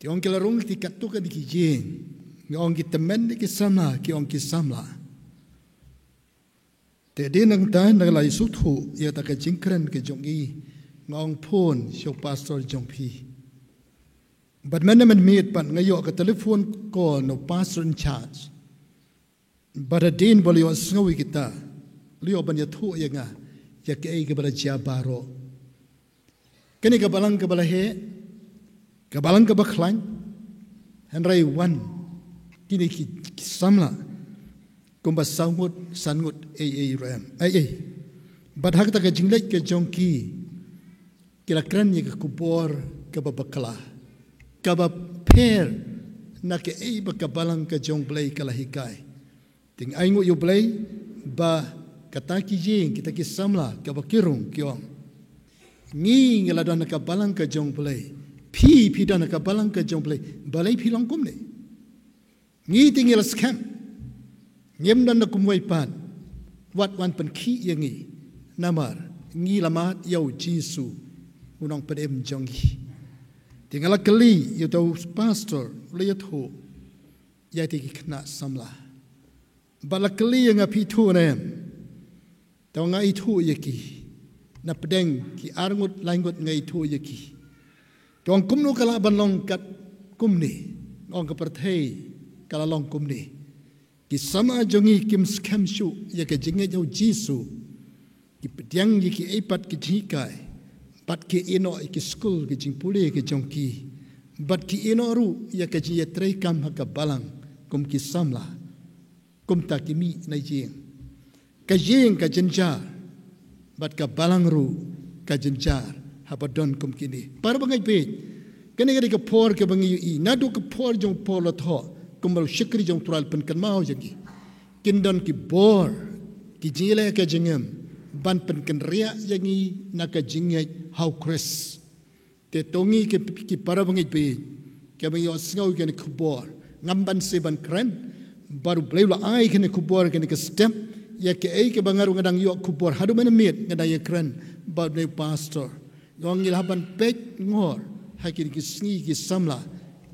Te ong ki la rung te katto katne ki ïing. Nga ong ki tymmen ne ki samla? Ki ong ki samla. Te dei nangta nga la ïasngewthuh ïa kata ka jingkren ka jong i, nga ong phone sha u pastor jong phi. Bad mynne mynmiet pat nga ïoh ka telephone call na u pastor in charge. Bad hadien ba la ïohsngew ïa kita, la ïoh ban ïathuh ïa nga ïa kaei kaba la jia baroh. Kane ka balang kaba la heh, ka balang kaba khlaiñ, hynrei wan kine ki, ki samla kumba saw ngut, san ngut, ei ei ruh em, ei ei. Bad ha kata ka jingleit ka jong ki, ki la kren ïa ka khubor kaba bakla, kaba pher na kaei ba ka balang ka jong U Blei ka la hikai. Te nga ainguh ïa U Blei ba kata ki ïing, kita ki samla kaba ki rung ki ong, ngi ngi la don ha ka balang ka jong U Blei, phi phi don ha ka balang ka jong U Blei, balei phi long kumne? Ngi te ngi la skhem, ngim don da kumwei pat, wat wan pynkhih ïa ngi, namar ngi la mad ïa u Jisu u nongpynim jong ngi. Te nga la kylli ïa uta u pastor, u la ïathuh ïa kita ki khynnah samla. Bad la kylli ïa nga, phi ithuh ne em? Te nga ithuh ïa ki. Na pdeng ki ar ngut lai ngut nga ithuh ïa ki. Te ong, kumno ka lah ban long kat kumne? Nga ong, ka pyrthei ka la long kumne. Ki samla jong ngi kim skhem shuh ïa ka jingngeit ïa u Jisu. Ki pdiang ïa kiei pat ki jinghikai, bad ki ïehnoh ïa ki skul, ki jingpule ki jong ki, Bad ki ïehnoh ruh ïa ka jingïatreikam ha ka balang kum ki samla. Kumta ki mih na ïing. Ka ïing ka jynjar, bad ka balang ruh ka jynjar, haba don kum kine. Para bangeit bad, kane ka dei ka por kaba ngi ïohi, naduh ka por jong u Paul u la thoh, kumba u shakri jong u Trai u la pynkynmaw ïa ngi. Kin don ki bor, ki jingïaleh ka jingim, ban pynkynriah ïa ngi na ka jingngeit ha u Khrist. Te to ngi ki, ki para bangeit bad, kiba ngi ïohsngew ïa kane ka khubor. Ngam ban shu ban kren, bad u Blei u la ai kane ka khubor, kane ka step, ïa kaei kaba nga ruh nga dang ïoh khubor haduh mynmiet nga dang ïakren bad une u pastor. Nga ong ngi lah ban peit ngor ha kine ki sngi ki samla,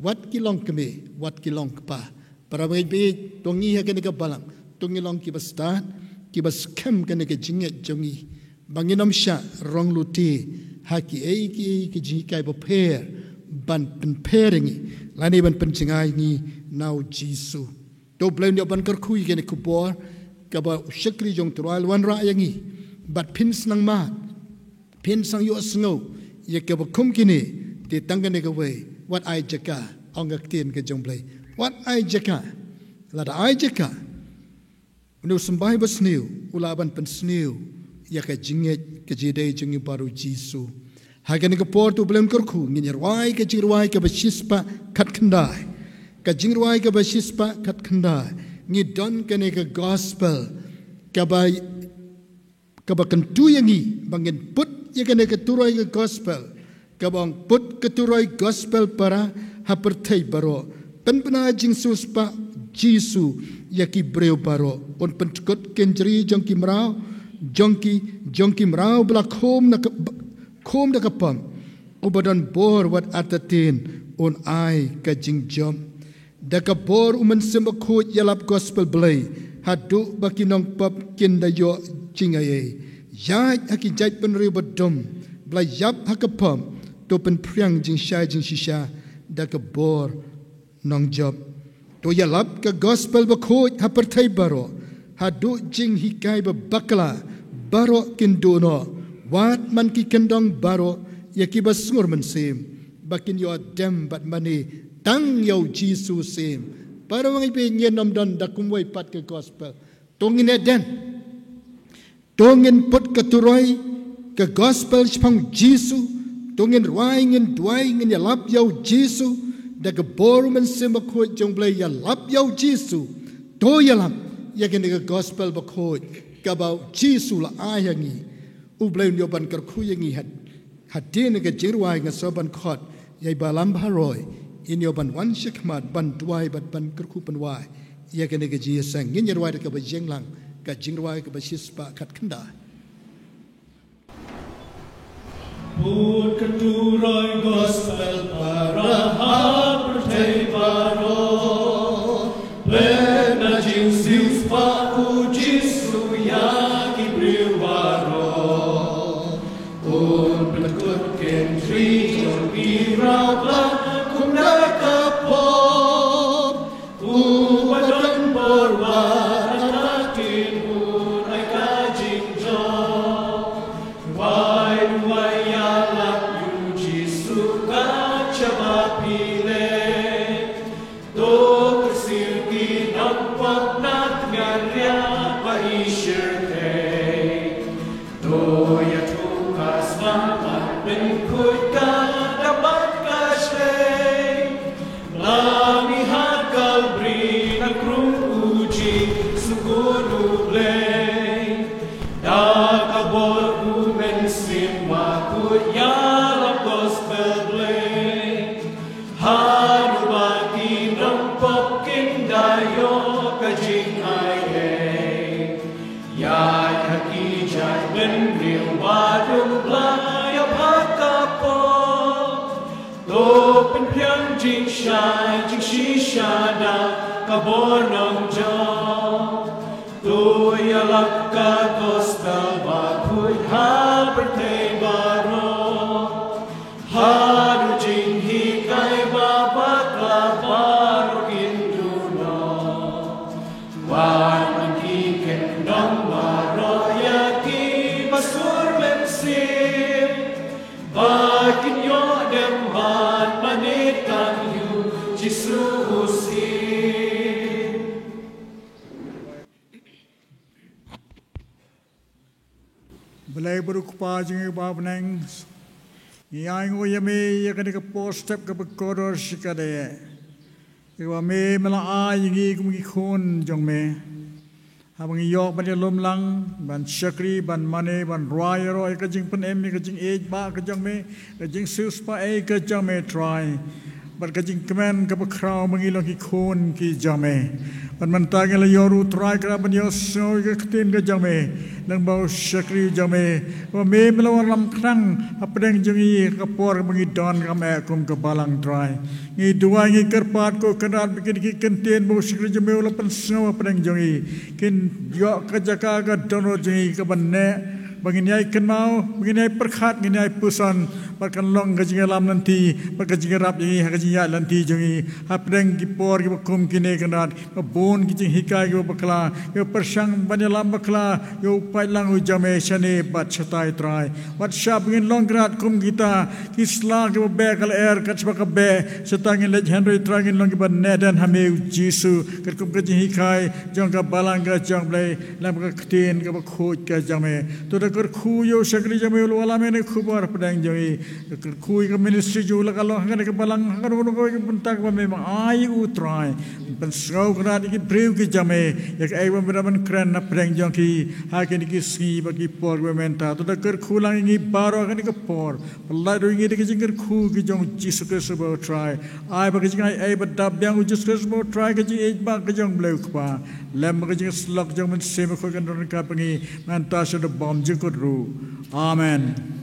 wat ki longkmie, wat ki longkpa. Para bangeit bad, to ngi ha kane ka balang, to ngin long kiba stad, kiba skhem kane ka jingngeit jong ngi. Ba ngin ym shah rong lute ha kiei kiei ki jinghikai bapher, ban pynpher ïa ngi, lane ban pynjngai ïa ngi na u Jisu. To u Blei un ïoh ban kyrkhu ïa kane ka khubor, kaba u shakri jong u Trai u la wanrah ïa ngi. Bad phin sngewmad, phin sngewthuh sngewthuh ïa kaba kum kine, te tang kane kawei, wat ai jaka, ong ka ktien ka jong u Blei. Wat ai jaka, lada ai jaka, une u symbai basniew u lah ban pynsniew ïa ka jingngeit ka jingïadei jong ngi bad u Jisu. Ha kane ka por to u Blei un kyrkhu, ngin ïa rwai ka jingrwai kaba shispah khatkhyndai. Ka jingrwai kaba shispah khatkhyndai. Ngi don kane ka gospel kaba, kaba kyntu ïa ngi ba ngin put ïa kane ka turoi ka gospel. Kaba ong put ka turoi gospel para ha pyrthei baroh. Pynbna jingsiewspah Jisu ïa ki briew baroh. Un pynkut kynjri jong ki mraw, jong ki, jong ki mraw ba la khum na ka, khum da ka pop. Uba don bor wat artatien un ai ka jingjop. Da ka bor u Mynsiem Bakhuid ïalap gospel Blei, haduh ba ki nongpop kin da ïoh jingaiei. Ïaid ha ki jaitbynriew badum, ba la ïap ha ka pop, to pynphriang jingshai jingshisha, da ka bor nongjop. To ïalap ka gospel bakhuid ha pyrthei baroh, haduh jinghikai ba bakla, baroh kin duh noh, wat man ki kyndong baroh, ïa kiba sngur mynsiem, ba kin ïoh dem bad mane, tang ïa u Jisu siem. Para bangeit bad ngin ym don da kumwei pat ka gospel. To ngin ïa den. To ngin put ka turoi, ka gospel shaphang u Jisu. To ngin rwai, ngin duwai, ngin ïalap ïa u Jisu. Da ka bor u Mynsiem Bakhuid jong u Blei ïalap ïa u Jisu. To ïalap ïa kane ka gospel bakhuid. Kaba u Jisu la ai ha ngi. U Blei un ïoh ban kyrkhu ïa ngi ha. Hadien ka jingrwai nga sngew ban khot ïa i Balam Baharoi, in ïoh ban wan sha khmat ban duwai bad ban kyrkhu pynwai ïa kane ka jingïaseng. Ngin ïa rwai da kaba jinglang ka jingrwai kaba shispah khatkhyndai. Put ka turoi gospel para ha pyrthei baroh. Pynbna jingsiewspah u Jisu ïa ki briew baroh. Un pynkut kynjri jong ki mraw ba la khum da ka pop. Uba don bor wat artatien un ai ka jingjop. Wai wai ïalap ïa u Jisu kat shaba phi leh. To kyrsiew ki nongpop na tnga riat ba i shyrkhei. To ïathuh ka sma ban pynkhuid ka da bad ka shlei. Lami ha Kalbari na krung u Jisu khun u Blei. Da ka bor u Mynsiem Bakhuid ïalap gospel Blei. Haduh ba ki nongpop kin da ïoh ka jingaiei. Ïa, ïa ki jaitbynriew badum ba la ïap ha ka pop. To pynphriang jingshai jingshisha da ka bor nongjop. To ïalap ka gospel bakhuid ha pyrthei baroh. Haduh jinghikai ba bakla baroh kin duh noh. Wan man ki kyndong baroh ïa kiba sur mynsiem. Ba kin ïoh dem bad mane tang Blei bad u Kpa jong ngi uba ha bneng, ngi ainguh ïa me ïa kane ka por step kaba kordor shikatdei, ïa kaba me me la ai ïa ngi kum ki khun jong me, haba ngi ïoh ban ïalum lang, ban shakri, ban mane, ban rwai ïaroh ïa ka jingpynim, ïa ka jingïeit ba ka jong me, ka jingsiewspah ei ka jong me Trai, bad ka jingkmen kaba khraw ba ngi long ki khun ki jong me. Bad mynta ngi la ïoh ruh Trai ka ban ïohsngew ïa ka ktien ka jong me, nang ba u shakri jong me, ba me me la wallam khnang hapdeng jong ngi ka por ba ngi don kam eh kum ka balang Trai. Ngi duwai ngi kyrpad ko Kynrad ba kine ki ktien ba u shakri jong me u la pynsngew hapdeng jong ngi, kin ïoh ka jaka ka dohnud jong ngi kaba neh, ba ngin ïai kynmaw, ba ngin ïai pyrkhat, ngin ïai puson, bad kan long ka jingïalam lynti, bad ka jingïarap ïa ngi ha ka jingïaid lynti jong ngi hapdeng ki por kiba kum kine Kynrad, ba bun ki jinghikai kiba bakla, kiba pyrshang ban ïalam bakla ïa u paidlang u jong me shane bad shatai Trai. Wat shah ba ngin long Kynrad kum kita ki sla kiba beh ka lyer kat shaba ka beh, shata ngin leit hynrei Trai ngin long kiba neh dien ha me u Jisu, katkum ka jinghikai jong ka balang ka jong Blei, lem ka ktien kaba khuid ka jong me. To da kyrkhu ïa u shakri jong me u la wallam ïa kane ka khubor hapdeng jong ngi. Kyrkhu ïa ka ministry jong u la ka long ha kane ka balang, ha kano kano ka bynta kaba me ma ai u Trai. Pynsngew Kynrad ïa ki briew ki jong me ïa kaei ba me da ban kren hapdeng jong ki ha kine ki sngi bad ki por kiba mynta. To da kyrkhu lang ïa ngi baroh ha kane ka por. Pyllait ruh ïa ngi da ka jingkyrkhu ka jong u Jisu Khrist uba u Trai. Ai ba ka jingai ei ba dap biang u Jisu Khrist uba u Trai, ka jingïeit ba ka jong Blei u Kpa, lem bad ka jingïasyllok jong u Mynsiem Bakhuid kan don ryngkat bad ngi mynta sha u bymjukut ruh. Amen.